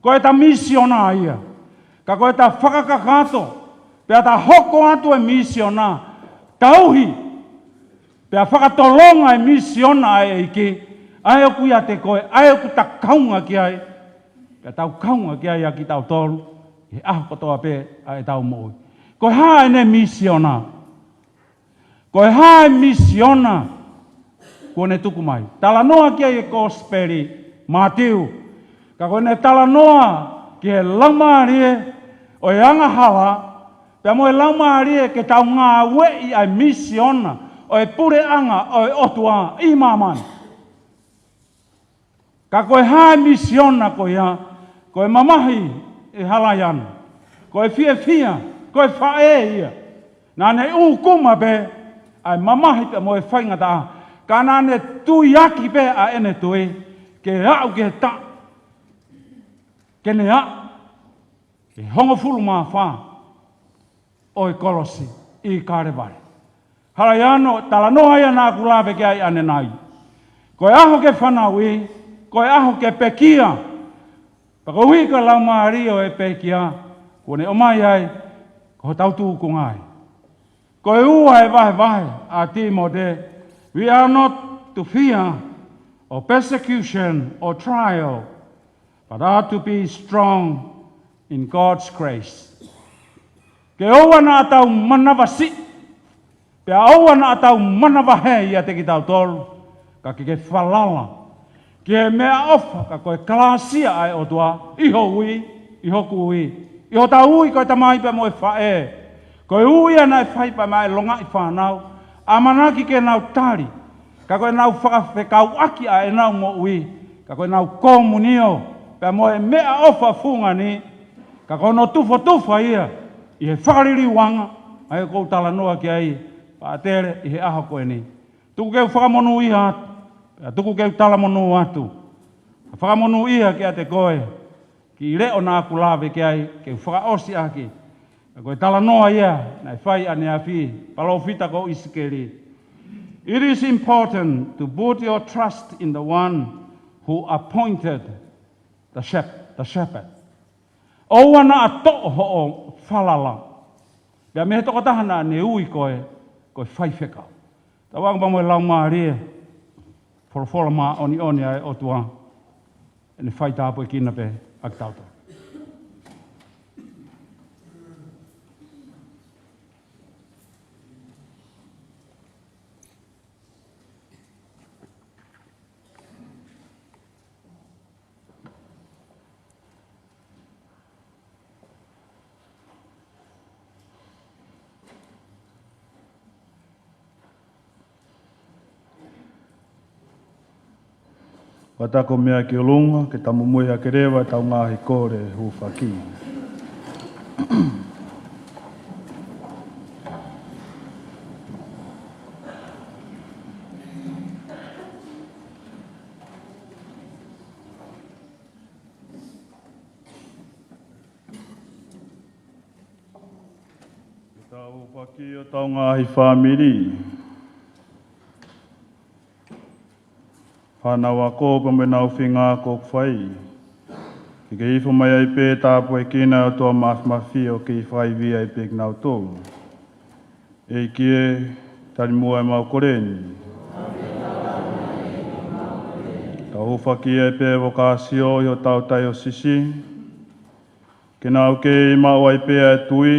ko ʻeta misiona ia. Ka ko ʻeta fakakakato, pea ta hoko atu e misiona, tauhi, pea fakatolonga e misiona ʻa e ʻEiki, ʻa ia ʻoku ʻiate koe, ʻa ia ʻoku ta kaunga ki ai, pea tau kaunga ki ai ʻa kitautolu ʻi he ʻaho kotoa pē ʻa ʻetau moʻui. Ko e hā ʻene misiona? Ko e hā e misiona kuo ne tuku mai? Talanoa ki ai e Kosipeli Mātiu. Ka ko ʻene talanoa ki he laumālie ʻo e angahala, pea mo e laumālie ke tau ngāueʻi ʻa e misiona ʻo e puleʻanga ʻo e ʻOtua ʻi māmani. Ka ko e hā e misiona ko ia? Ko e mamahi, ʻe Halaiano. Ko e fiefia, ko e faʻē ia. Naʻa ne ʻūkuma pē ʻa e mamahi pea mo e faingataʻa. Ka naʻa ne tuiaki pē ʻa ʻene tui ke aʻu ki he taʻu, ke ne aʻu ki he hongofulu mā fā ʻo e kolosi ʻi Kalevale. Halaiano, talanoa ia naʻa ku lave ki ai ʻanenai. Ko e ʻaho ke fanauʻi, ko e ʻaho ke pekia. Pea koeʻuhi ko e laumālie ʻo e pekia kuo ne ʻomai ai, ko hotau tūkunga ia. Ko e ua e vahevahe ʻa Tīmote, we are not to fear or persecution or trial, but are to be strong in God's grace. Ke ʻoua naʻa tau manavasiʻi, pea ʻoua naʻa tau manavahē ʻiate kitautolu, ka ke, ke falala ki he meʻaʻofa, ka ko e kalāsia ʻa e ʻOtua ʻi ho ui, ʻi hoku ui, ʻi hotau ui ko e tamai pea mo e faʻē. Ko e ui ia naʻe fai pea maʻa e longaʻi fānau, ʻamanaki ke nau tali, ka ko ʻenau fakafekauʻaki ʻa ʻenau moʻui, ka ko ʻenau komunio pea mo e meʻaʻofa fungani, ka ko hono tufotufa ia ʻi he fakaliliuanga, ʻa ia ʻoku ou talanoa ki ai, Pātele, ʻi he ʻaho ko eni. Tuku ke u fakamonūʻia atu, pea tuku ke u talamonū atu. Fakamonūʻia kiate koe, kiʻi leʻo naʻa ku lave ki ai, ke u fakaʻosi ʻaki. Ka ko e talanoa ia naʻe fai ʻaneafi, palōfita ko ʻIsikeli. It is important to put your trust in the one who appointed the shep-, the shepherd. ʻOua naʻa toʻo hoʻo falala. Pea mei he tokotaha naʻa ne ui koe, ko e faifekau. Tauange pea mo e Laumālie, folofola māʻoniʻoni ʻa e ʻOtua, ʻene fai tāpuekina pē ʻa kitautolu. Fakataha ko e meʻa ki ʻolunga, ke tau momoi hake leva ʻetau ngaahi kole hūfaki. Ke tau hūfaki ʻi hotau ngaahi fāmili, fānau ako pea mo ʻenau feinga ako ʻoku fai, Ke kei hifo mai ai pē, tāpuekina ʻe he ʻOtua Mafimafi ʻo kei fakaivia ai pē kinautolu. ʻEiki ē, tali muʻa ʻemau kole ni. Tau hūfaki ai pē ʻa e vokāsio ʻi hotau taiosisi, ke nau kei maʻu ai pē ʻa e tui,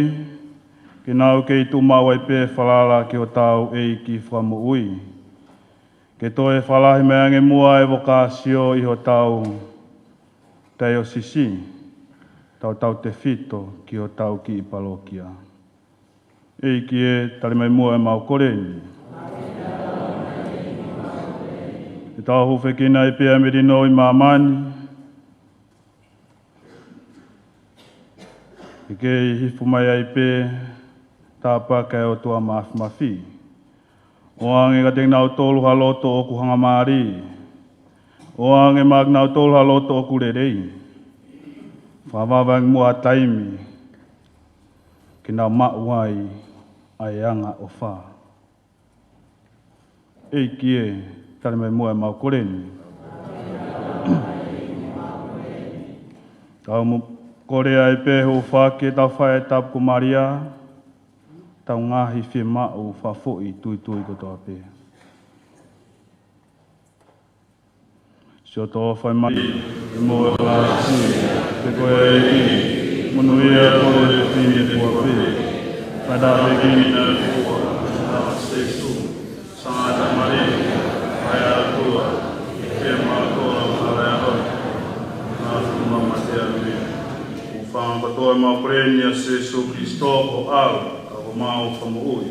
ke nau kei tuʻu maʻu ai pē ʻa e falala ki hotau ʻEiki Fakamoʻui. Ke toe fakalahi mai ange muʻa ʻa e vokāsio ʻi hotau taiosisi, tautautefito ki hotau kiʻi palokia. ʻEiki ē, tali mai muʻa ʻemau kole ni. Ke tau hūfekina ai pē ʻa e melino ʻi māmani, ke kei hifo mai ai pē tāpuaki ʻa e ʻOtua Mafimafi. ʻOange kiate kinautolu ha loto ʻoku hangamālie. ʻOange maʻa kinautolu ha loto ʻoku lelei. Fakavave ange muʻa ʻa e taimi ke nau maʻu ai ʻa e angaʻofa. ʻEiki ē, tali mai muʻa ʻemau kole ni. Tau mo-, kole ai pē hūfaki ʻetau faʻē tapu ko Malia, ʻetau ngaahi fiemaʻu fakafoʻituitui kotoa pē. Siʻoto ʻofa mai, ʻi he moʻui ʻoku ʻikai ke ʻi ai ha monūʻia ʻo e fefine kuo pē. Fai tāpuekina ʻa e fua ʻo Sīsū, Sāngata Malia, ʻa e ʻOtua, ʻi he mātuʻa ʻo e ʻAlo, ʻa e Fakamoʻui. Hūfanga kotoa ʻemau kole ni ʻia Sīsū Kalaisi ko ho ʻAlo, ka ko homau Fakamoʻui.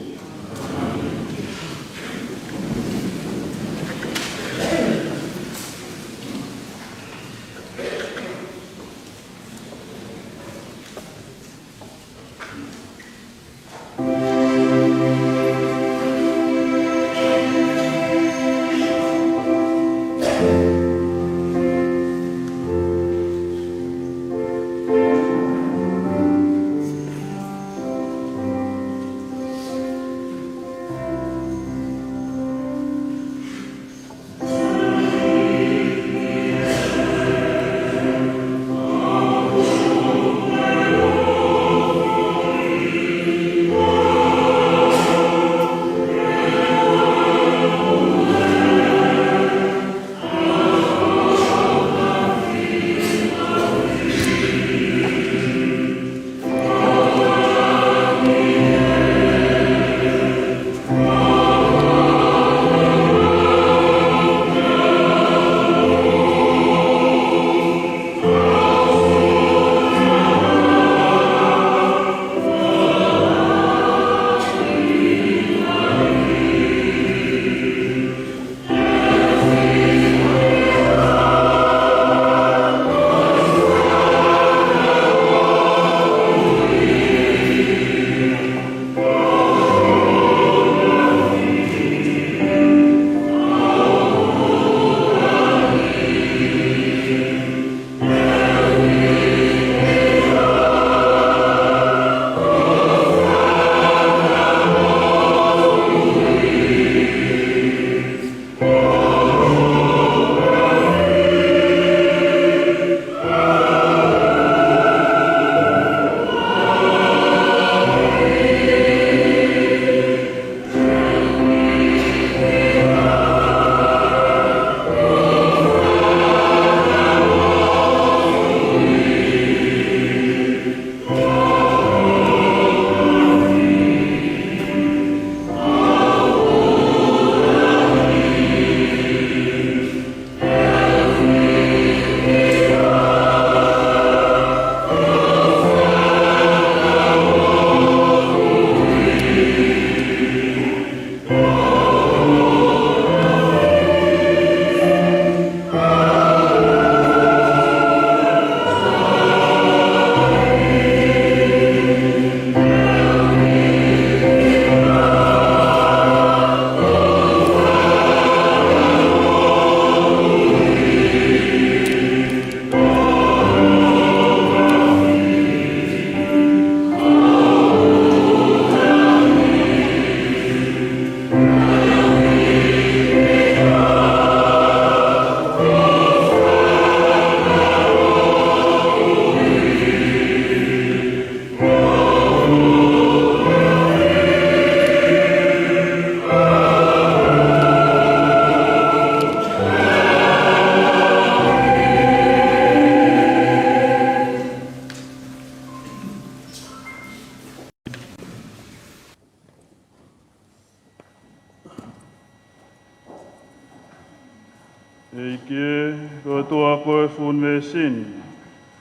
veesi ni.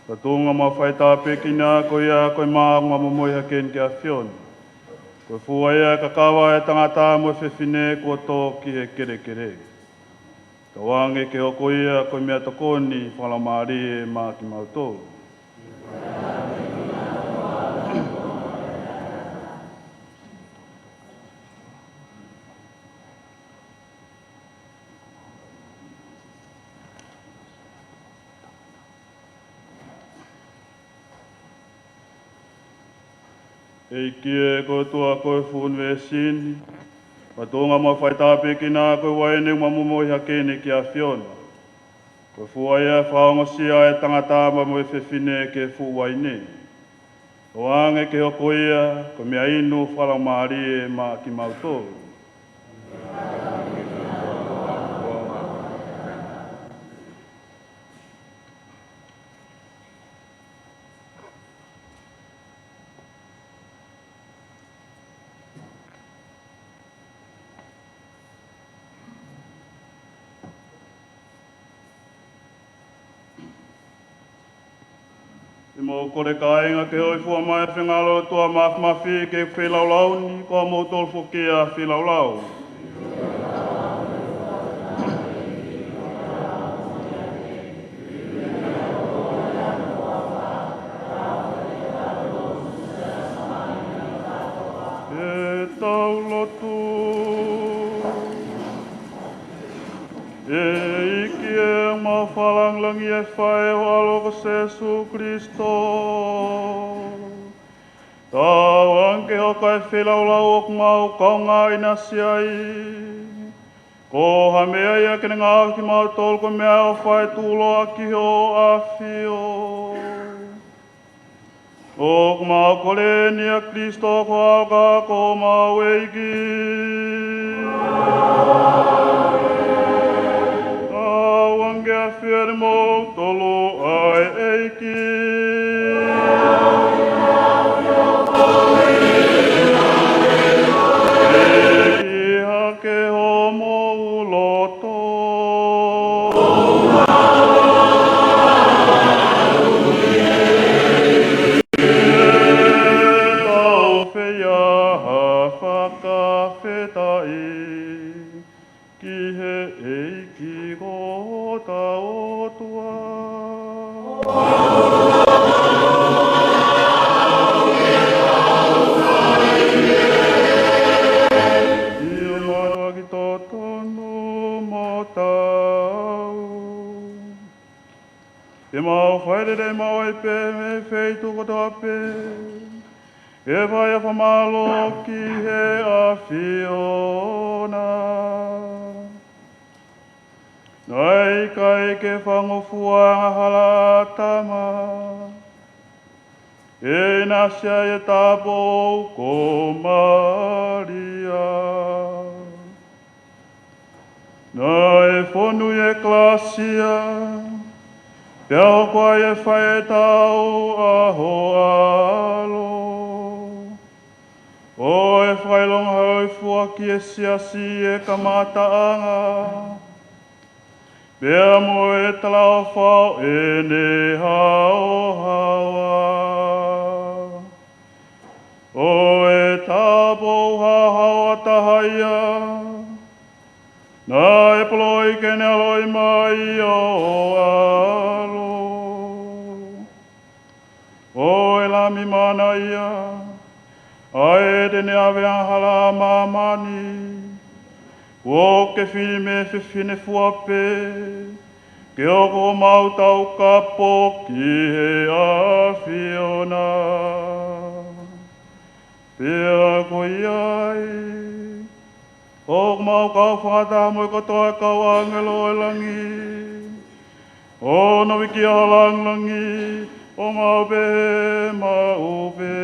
Ko e tuʻunga mo e faitāpuekina ko ia ko e mā ʻoku ma momoi hake ni ki he ʻAfiona. Ko e fua ia ʻo e kakava ʻo e tangata mo e fefine kuo tō ki he kelekele. Tauange ke hoko ia ko e meʻatokoni fakalaumālie maʻa kimautolu. ʻEiki ē, ko e ʻOtua ʻo e fuʻu ʻunivēsi ni, ko e tuʻunga mo e faitāpuekina ko e uaine ʻoku ma momoi hake ni ki he ʻAfiona. Ko e fua ia ʻo e fakaongosia ʻo e tangata mo e fefine ki he fuʻu uaine. Tauange ke hoko ia ko e meʻainu fakalaumālie maʻa kimautolu. ʻE mau kole kāinga ke hōifua mai he finangalo ʻo e ʻOtua Māfimafi ki he feilaulau ni, ko kimoutolu foki ʻa e feilaulau. Ke tau lotu. ʻEiki ē, ʻoku mau fakalāngilangiʻi ʻa e fai ʻo ho ʻAlo ko Sīsū Kalaisi. Tauange ke hoko ʻa e feilaulau ʻoku mau kaungā ʻinasi ai ko ha meʻa ia ke ne ngaohi kimautolu ko e meʻaʻofa ʻe tuʻuloa ki hoʻo ʻAfio. ʻOku mau kole ni ʻia Kalaisi ko ho ʻAlo ka ko homau ʻEiki. Tauange ke ʻafio ʻiate kimoutolu ʻa e ʻEiki. ʻEiki hake homou loto. Tau fai ha fakafetaʻi ki he ʻEiki ko hotau ʻOtua. ʻIo, mātuʻaki totonu mo taau. Ke mau fai lelei maʻu ai pē mei he feituʻu kotoa pē ke fai ʻa e fakamālō ki he ʻAfiona. Naʻe ʻikai ke fakangofua ʻa e angahala ʻa ʻĀtama, ʻe ʻinasi ai ʻa e tāupoʻou ko Malia. Naʻe fonu ʻi he kalasia, pea hoko ai ʻa e faʻitau ʻa ho ʻAlo, ʻo e fakaʻilonga hōifua ki he siasi ʻi he kamataʻanga, pea mo e talaʻofa ʻo ʻene haohaoa. ʻO e tāupoʻou haohaoa taha ia, naʻe poloʻi ke ne ʻaloʻi mai ʻa ho ʻAlo, ʻo e Lami mana ia, ʻa ia te ne ʻave ʻa e angahala ʻa māmani. Kuo ke fili mei he fefine fua pē ke hoko homau taukapo ki he ʻAfiona. Pea ko ia ai, ʻoku mau kau fakataha mo e kotoa e kau ʻāngelo ʻo e langi, ʻo nofo ki ho lāngilangi, ʻo ngāue pehē maʻu pē.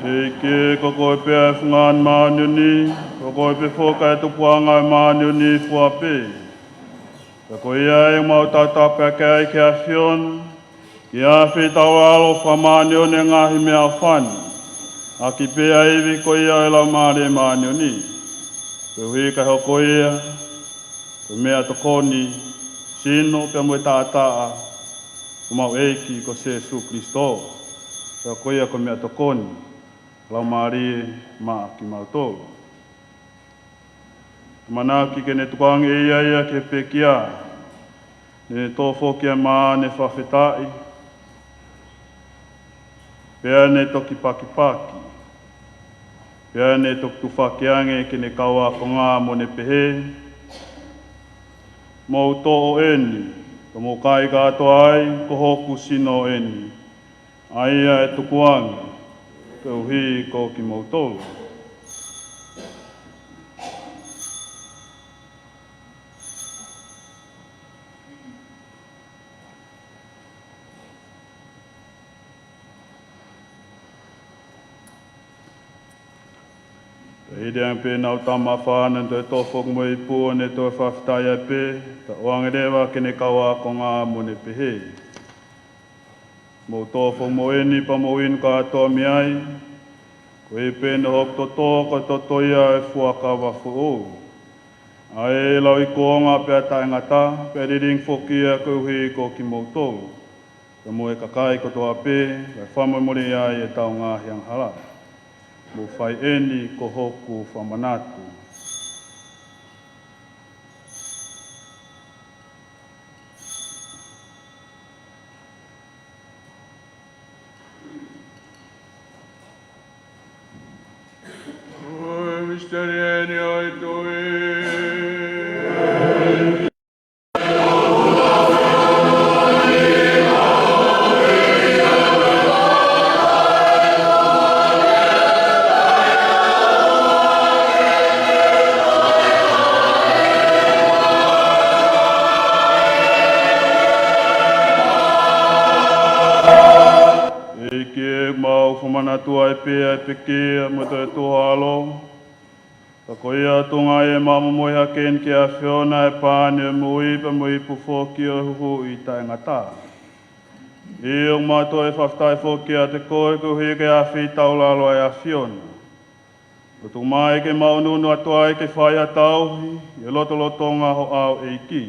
ʻEiki, ko koe pē ʻa e fungani māʻoniʻoni, ko koe pē foki ʻa e tupuʻanga ʻo e māʻoniʻoni fua pē. Pea ko ia ʻoku mau tautapa ki ai ki he ʻAfiona, ke ʻafeitaulalo fakamāʻoniʻoniʻi e ngaahi meʻaʻofa ni, ʻaki pē ʻa e ivi ko ia ʻo e Laumālie Māʻoniʻoni. Koeʻuhi kae hoko ia ko e meʻatokoni, sino pea mo e taʻataʻa ʻo homau ʻEiki ko Sīsū Kalaisi. Pea ko ia ko e meʻatokoni, Laumālie maʻa kimautolu. ʻAmanaki ke ne tukuange ʻe ia ia ki he pekia, ne toʻo foki ʻa e mā ne fakafetaʻi, pea ne toki pakipaki, pea ne toki tufaki ange ki heʻene kau ākonga mo ne pehē: Mou toʻo eni, pea mou kai kātoa ai, ko hoku sino eni, ʻa ia ʻe tukuange koeʻuhi ko kimoutolu. Pea ʻi he ʻaho ni pē ʻenau tama ʻa e fānau, toe toʻo foki mo e ipu, ʻo ne toe fakafetaʻi ai pē, pea ʻoange leva ki heʻene kau ākonga mo ne pehē: Mou toʻo foki mo eni pea mou inu kātoa mei ai, ko ia pē ʻeni ʻa hoku toto, ko e toto ia ʻo e fuakava foʻou, ʻa ia ʻe lauikuonga pea taʻengata, pea lilingi foki ia koeʻuhi ko kimoutolu pea mo e kakai kotoa pē, kae fakamolemoleʻi ai ʻetau ngaahi angahala. Mou fai eni ko hoku fakamanatu. Ko e misiteli eni ʻo e tui. ʻEiki, ʻoku mau fakamanatu ai pē ʻa e pekia mo e toe tuʻu ʻo e ʻAlo, pea ko ia ʻoku tuʻunga ai ʻemau momoʻi hake eni ki he ʻAfiona, ʻa e pani ʻo e moʻui pea mo e ipu foki ʻo e huhuʻi taʻengata. ʻIo, ʻoku mau toe fakafetaʻi foki kiate koe koeʻuhi ko e ʻafeitaulalo ʻa e ʻAfiona, ʻoku tuku mai ke mau ʻunuʻunu atu ai ke fai ha tauhi ʻi he lotolotonga ʻo ho ʻao, ʻEiki.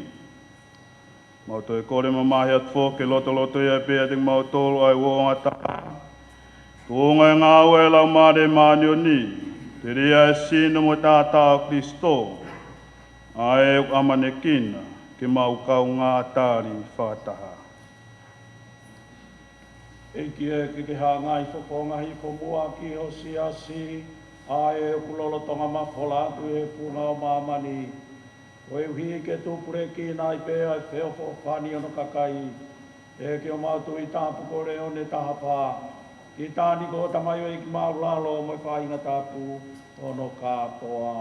Mau toe kole mamahi atu foki ke lotolotoʻi ai pē ʻiate kimautolu ʻa e uouangataha, tuʻunga ʻi he ngāue ʻa e Laumālie Māʻoniʻoni, telia ʻa e sino mo e taʻataʻa ʻo Kalaisi, ʻa ia ʻoku ʻamanekina ke mau kaungā tali fakataha. ʻEiki, ke ke hangai fofonga hifo muʻa ki ho siasi, ʻa ia ʻoku lolotonga mafola atu ʻi he funga ʻo māmani, koeʻuhi ke tupulekina ai pē ʻa e feʻofoʻofani ʻo hono kakai, ʻi he ʻEiki ʻo mau Tuʻi Tapu ko Leone taha fā, ki he taʻahine ko e tamaioʻeiki ʻo māʻulalo mo e faʻahinga tapu ʻo hono kātoa.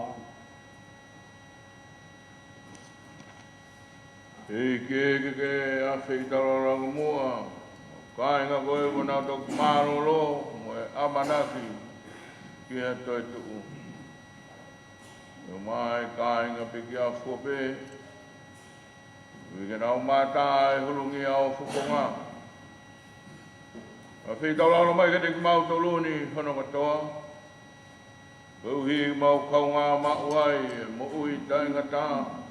ʻEiki, ke ke ʻafeitaulalo ange muʻa ʻa e kāinga ko ē kuo nau toki mālōlō mo e ʻamanaki ki he toetuʻu. ʻIo, mo e kāinga pekia fua pē, ʻoku ʻikai ke nau mātā ʻa e hulungia ʻo e fofonga. ʻAfeitaulalo mai kiate kimautolu ni hono kātoa, koeʻuhi ke mau kaungā maʻu ai ʻa e moʻui taʻengata,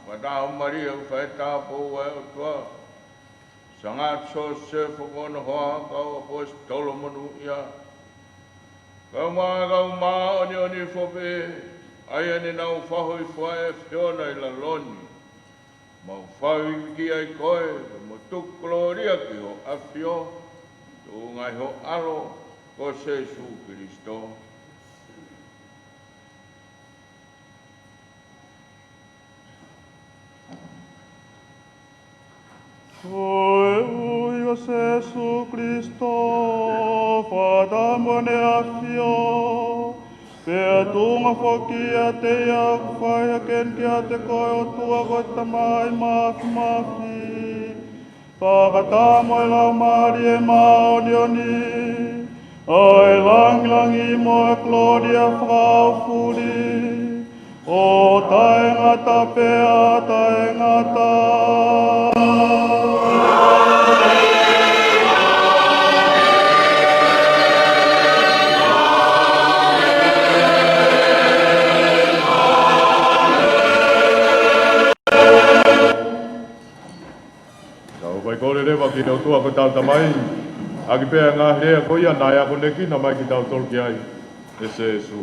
fakataha mo Malia ʻoku fai tāupoʻou ʻa e ʻOtua, Sangata Siosefa ko hono hoa, kau ʻaposetolo monūʻia, kae ʻumaʻā ʻa e kau māʻoniʻoni fua pē, ʻa ia ne nau fakahōifua ʻa e ʻAfiona ʻi lalo ni. Mau fakafetaʻi kiate koe, mo tuku kolōlia ki ho ʻAfio, tuʻunga ʻi ho ʻAlo, ko Sīsū Kalaisi. Koeʻuhi ko Sīsū Kalaisi, fakataha mo ʻene ʻAfio, pea tuʻunga foki ʻiate ia, ʻoku fai hake eni kiate koe, ʻOtua ko e Tamai Māfimafi, fakataha mo e Laumālie Māʻoniʻoni, ʻA e langilangi mo e kolōlia fakaofuli, ʻo taʻengata pea taʻengata. Tau faikole leva ki he ʻOtua ko hotau Tamai, ʻaki pē ʻa e ngaahi lea ko ia naʻe akonekina mai kitautolu ki ai ʻe Sīsū.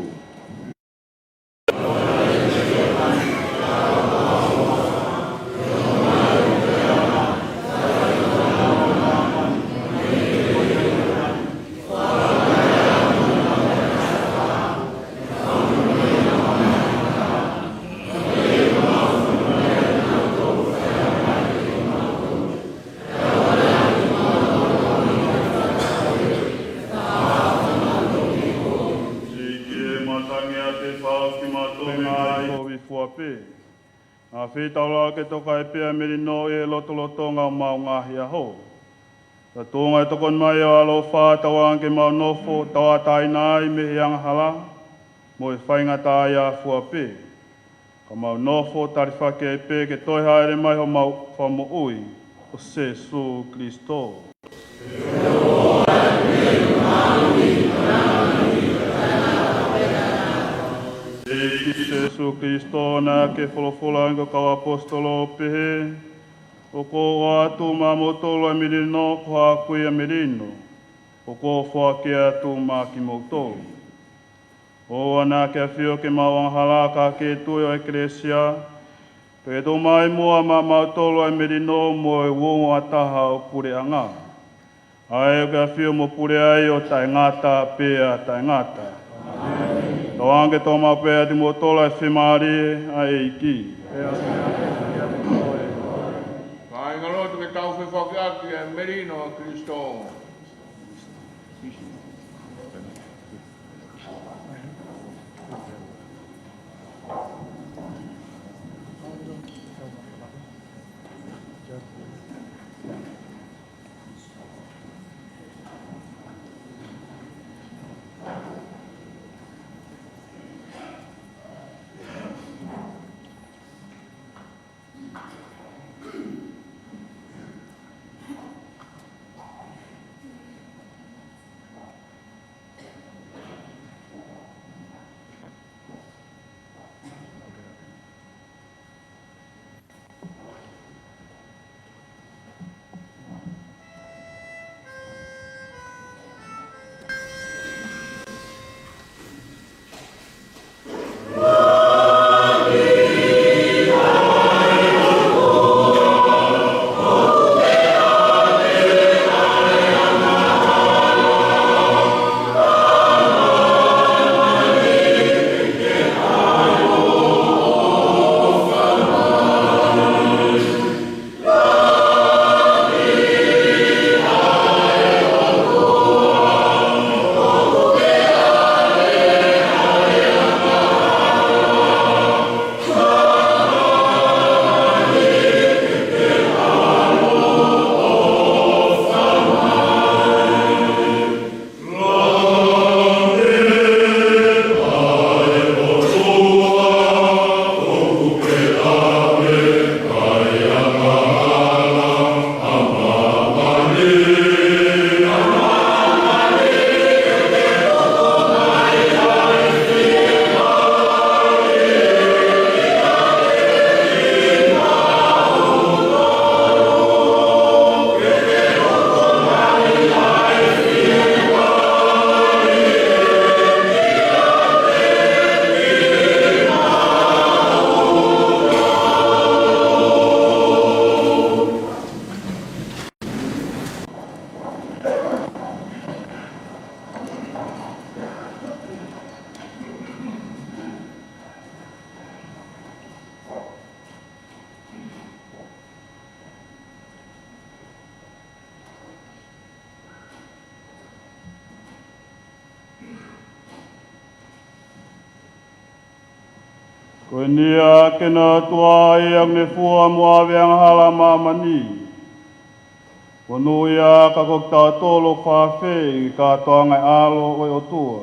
Sīkī e matangi ʻa e fau ki mato me ngai kovi fua pē. ʻA fitaula ke toka e pea melino ʻi he lotolotonga ʻo mau ngaahi ʻaho. Ka tuʻunga e tokoni mai ʻo e ʻaloʻofa, tauange ke mau nofo tauʻatāina ai mei he angahala mo e faingataʻaʻia fua pē. Ka mau nofo talifaki ai pē ke toe hāʻele mai homau Fakamoʻui ko Sīsū Kalaisi. ʻEiki Sīsū Kalaisi, naʻa ke folofola ange ki ho kau ʻaposetolo ʻo pehē, ʻOku ou ʻoatu maʻamoutolu ʻa e melino, ko haʻaku ia melino ʻoku ou foaki atu maʻa kimoutolu. ʻOua naʻa ke ʻafio ke mau angahala, ka ke tui ʻo e kelesi, pea ke tuku mai muʻa maʻamautolu ʻa e melino mo e uouangataha ʻo e puleʻanga, ʻa ia ʻoku ke ʻafio mo pule ai ʻo taʻengata pea taʻengata. Tauange ke toʻo maʻu pē ʻiate kimoutolu ʻa e fiemālie ʻa e ʻEiki. Kāinga lotu, ke tau fefoaki ʻaki e melino ʻo Kalaisi. Ko eni ʻa e ʻAkina ʻo e ʻOtua, ʻa ia ʻoku ne fua mo ʻave ʻa e angahala ʻa māmani. Monūʻia ā ka ko kitautolu ʻoku fakaafeʻi ki he kātoanga ʻo e ʻAlo ʻo e ʻOtua.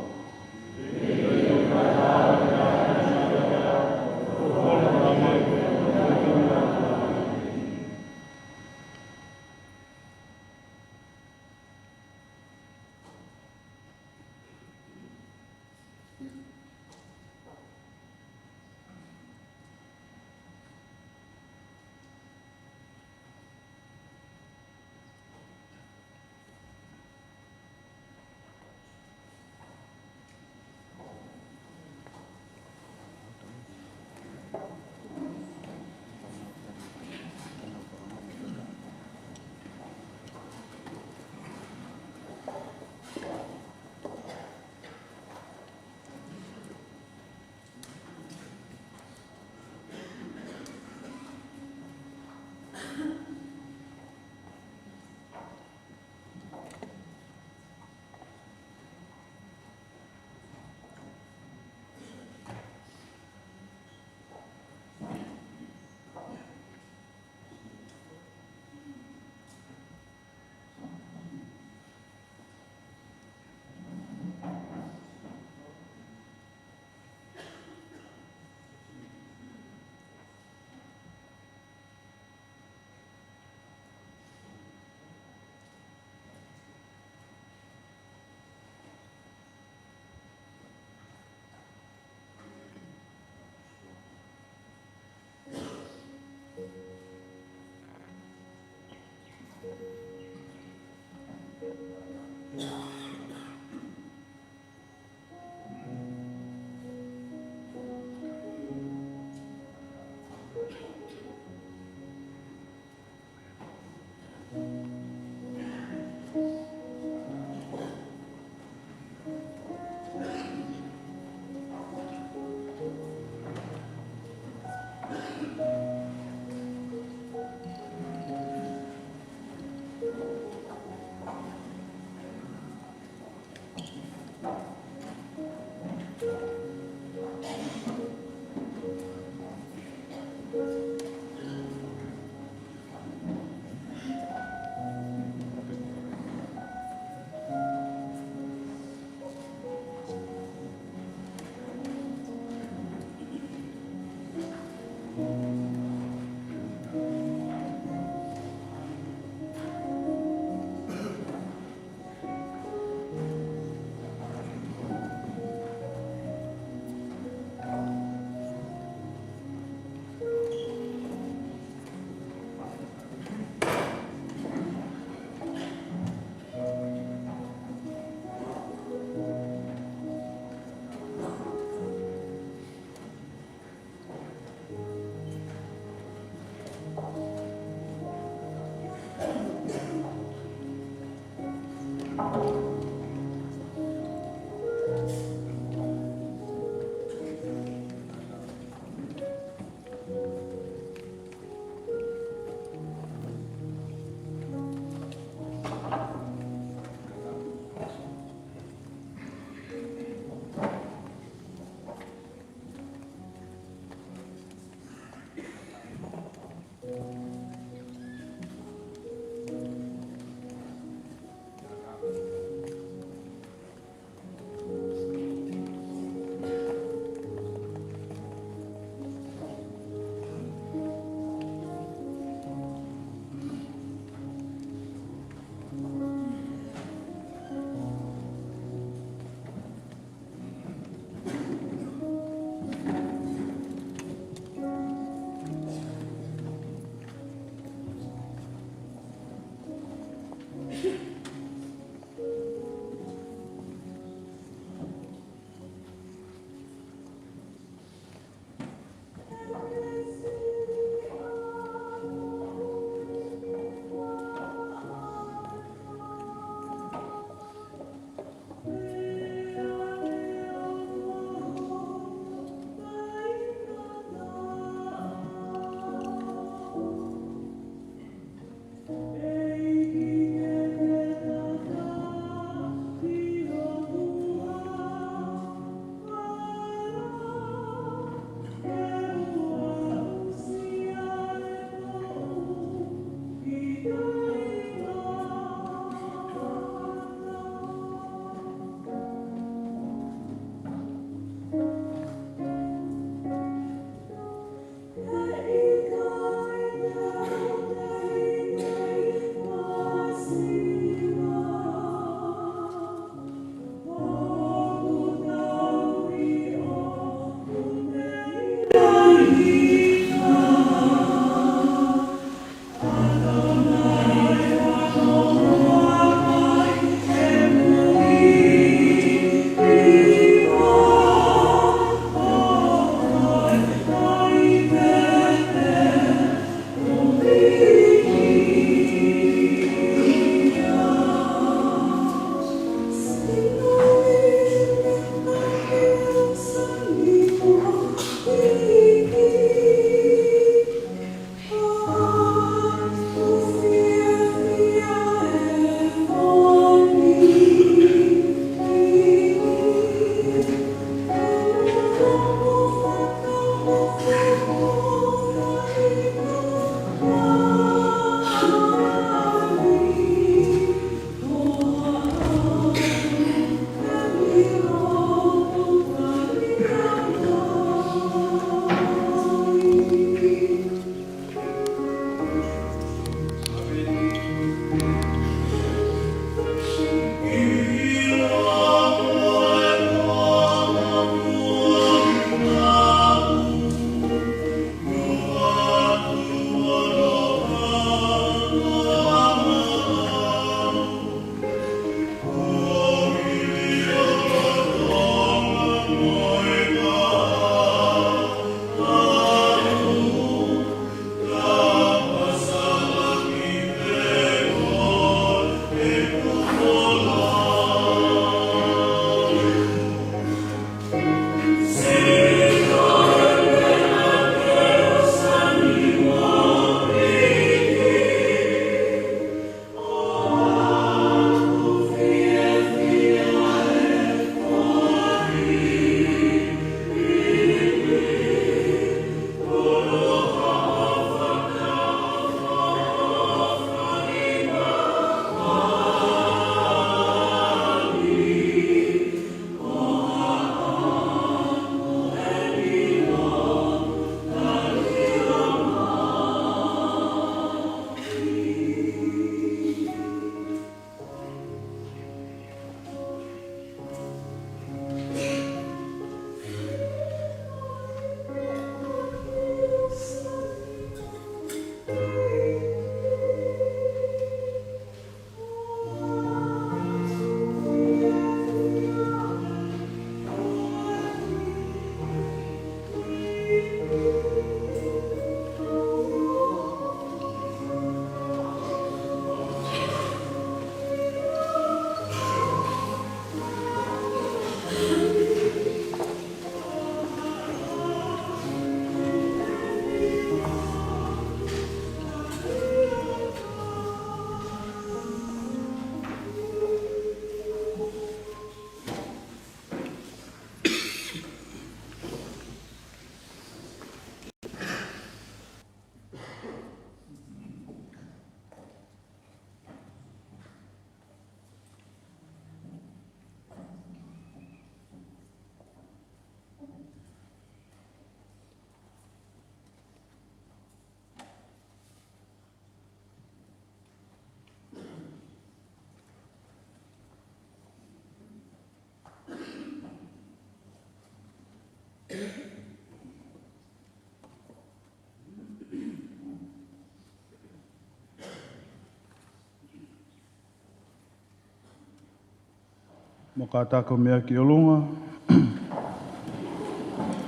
Mo kātaki ʻo meʻa ki ʻolunga.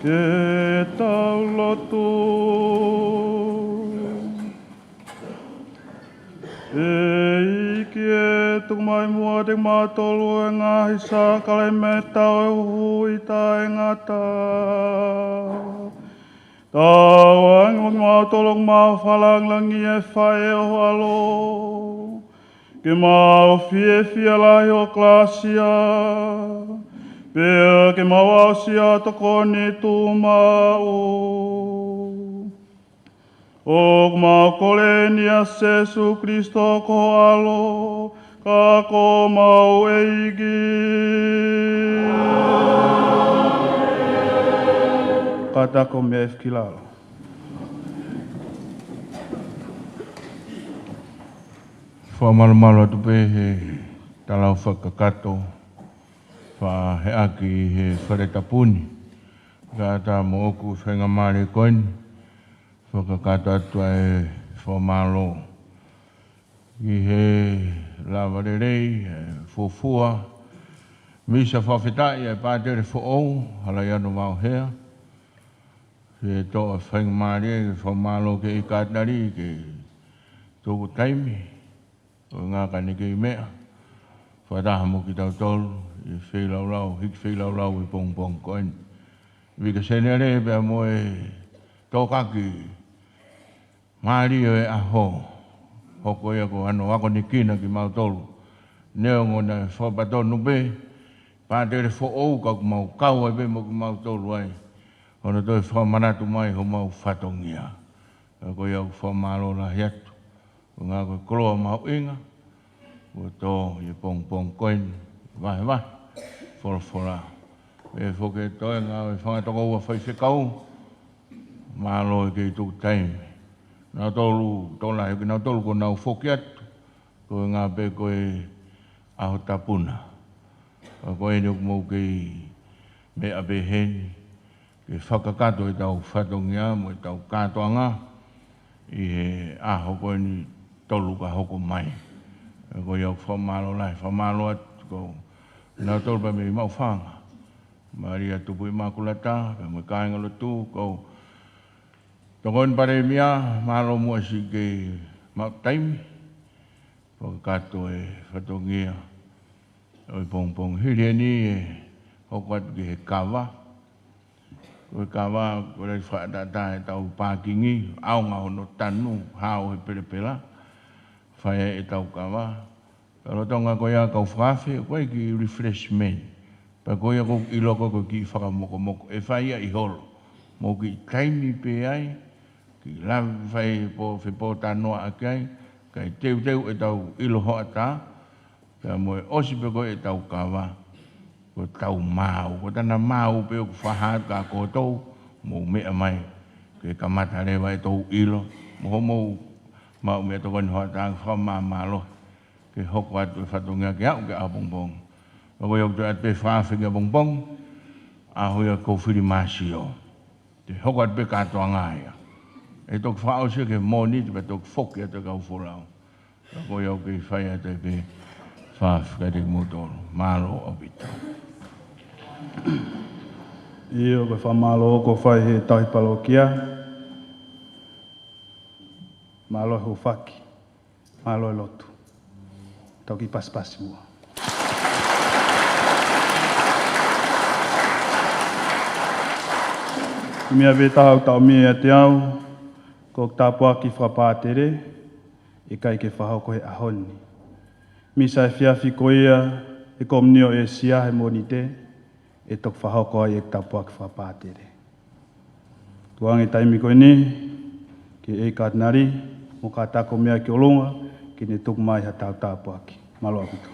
Ke tau lotu. ʻEiki, ʻe tuku mai muʻa kiate kimautolu ʻa e ngaahi sākalamēniti ʻo e huhuʻi taʻengata. Tauange mo kimautolu ʻoku mau fakalāngilangiʻi e fai ʻo ho ʻAlo. Ke mau fiefia lahi ʻi ho kalāsia. Pea ke mau aʻusia ʻa e tokoni tuʻumaʻu. ʻOku mau kole ni ʻia Sēsū Kilisitō ko ho ʻAlo, ka ko homau ʻEiki. Kātaki ʻo meʻa ki lalo. Fakamalumalu atu pē he tala fakakakato faʻa heʻaki he fale tapu ni. Kae ʻatā moʻoku faingamālie ko eni, fakakakato atu ʻa e fakamālō ki he lava lelei, e fuofua misa fakafetaʻi ʻa e pātele foʻou, Halaiano Vaohea. Ke toʻo faingamālie ke fakamālō ki he kātaki ke tuku taimi ʻo ngāue ʻaki ʻene kei meʻa fakataha mo kitautolu ʻi he feilaulau, hiki feilaulau ʻi he pongipongi ko eni. Vika Senere pea mo e tokaki mālie ʻo e ʻaho. Hoko ia ko hano akonekina kimautolu. Neongo naʻe fakapatonu pē pātele foʻou ka ʻoku mau kau ai pē mo kimautolu ai. Hono toe fakamanatu mai homau fatongia. Ka ko ia ʻoku fakamālō lahi atu. Ko e ngāue ko e koloa mahuʻinga kuo tō ʻi he pongipongi ko eni, vahevahe folofola. Pea foki e toenga ʻo e fanga tokoua faifekau, mālō e kei tuku taimi. Nautolu, tokolahi kinautolu kuo nau foki atu, ko e ngāue pē ko e ʻaho tapu na. Ka ko eni ʻoku mou kei meʻa pē heni, ke fakakakato ʻetau fatongia mo ʻetau kātoanga ʻi he ʻaho ko eni tolu ka hoko mai. Ka ko ia ʻoku fakamālō lahi, fakamālō atu ko nautolu pea mei Maʻufanga, Malia Tupu ʻImakulata, pea mo e kāingalotu, ko e Tokoni Palēmia, mālō muʻa siʻi kei maʻu taimi fakakakato e fatongia ʻo e pongipongi. Hili eni ʻe hoko atu ki he kava. Ko e kava, ko e lahi fakaʻataʻatā ʻetau pākingi, ʻaonga hono tanu, hao he pelepela, fai ai ʻetau kava. Ka lolotonga ko ia kau fakaafe, ko e kiʻi refreshment. Pea ko ia ʻoku ou ʻilo ko e kiʻi fakamokomoko. ʻE fai ia ʻi holo. Mo e kiʻi taimi pē ai, kiʻi lave fai pō, fepōtalanoaʻaki ai, kae teuteu ʻetau ʻilo hoʻatā, pea mo e ʻosi pē ko ē ʻetau kava, ko ʻetau maau, ko ʻetau maau pē ʻoku fakahā atu kia koutou, mou meʻa mai, ke kamata leva ʻetau ʻilo, mo hoʻomou maʻu meʻatokoni hoʻatā, fakamāmālohi, ke hoko atu e fatongia ke aʻu ki he ʻapongipongi. Ka ko ia ʻoku toe ʻatu pē fakaafe ki he ʻapongipongi, ʻaho ia ko Filimasio. Te hoko atu pē kātoanga ia. ʻE toki fakaʻosi ki he Mōnite pea toki foki atu e kau folau. Ka ko ia ʻoku kei fai atu pē fakaafe kiate kimoutolu. Mālō ʻaupito. ʻIo, ko e fakamālō kuo fai he tauhi palōkia. Mālō e hūfaki. Mālō e lotu. Tau kiʻi pasipasi muʻa. Meʻa pē taha ʻoku taʻomia ʻiate au, ko e tāpuaki fakapātele, ʻikai ke fakahoko he ʻaho ni. Misa efiafi ko ia, ʻe komunio ʻēsia he Mōnite, ʻe toki fakahoko ai e tāpuaki fakapātele. Tuku ange taimi ko eni, ki he ʻEiki Katinali, mo kātaki ʻo meʻa ki ʻolunga, ke ne tuku mai haʻatau tāpuaki. Mālō ʻaupito.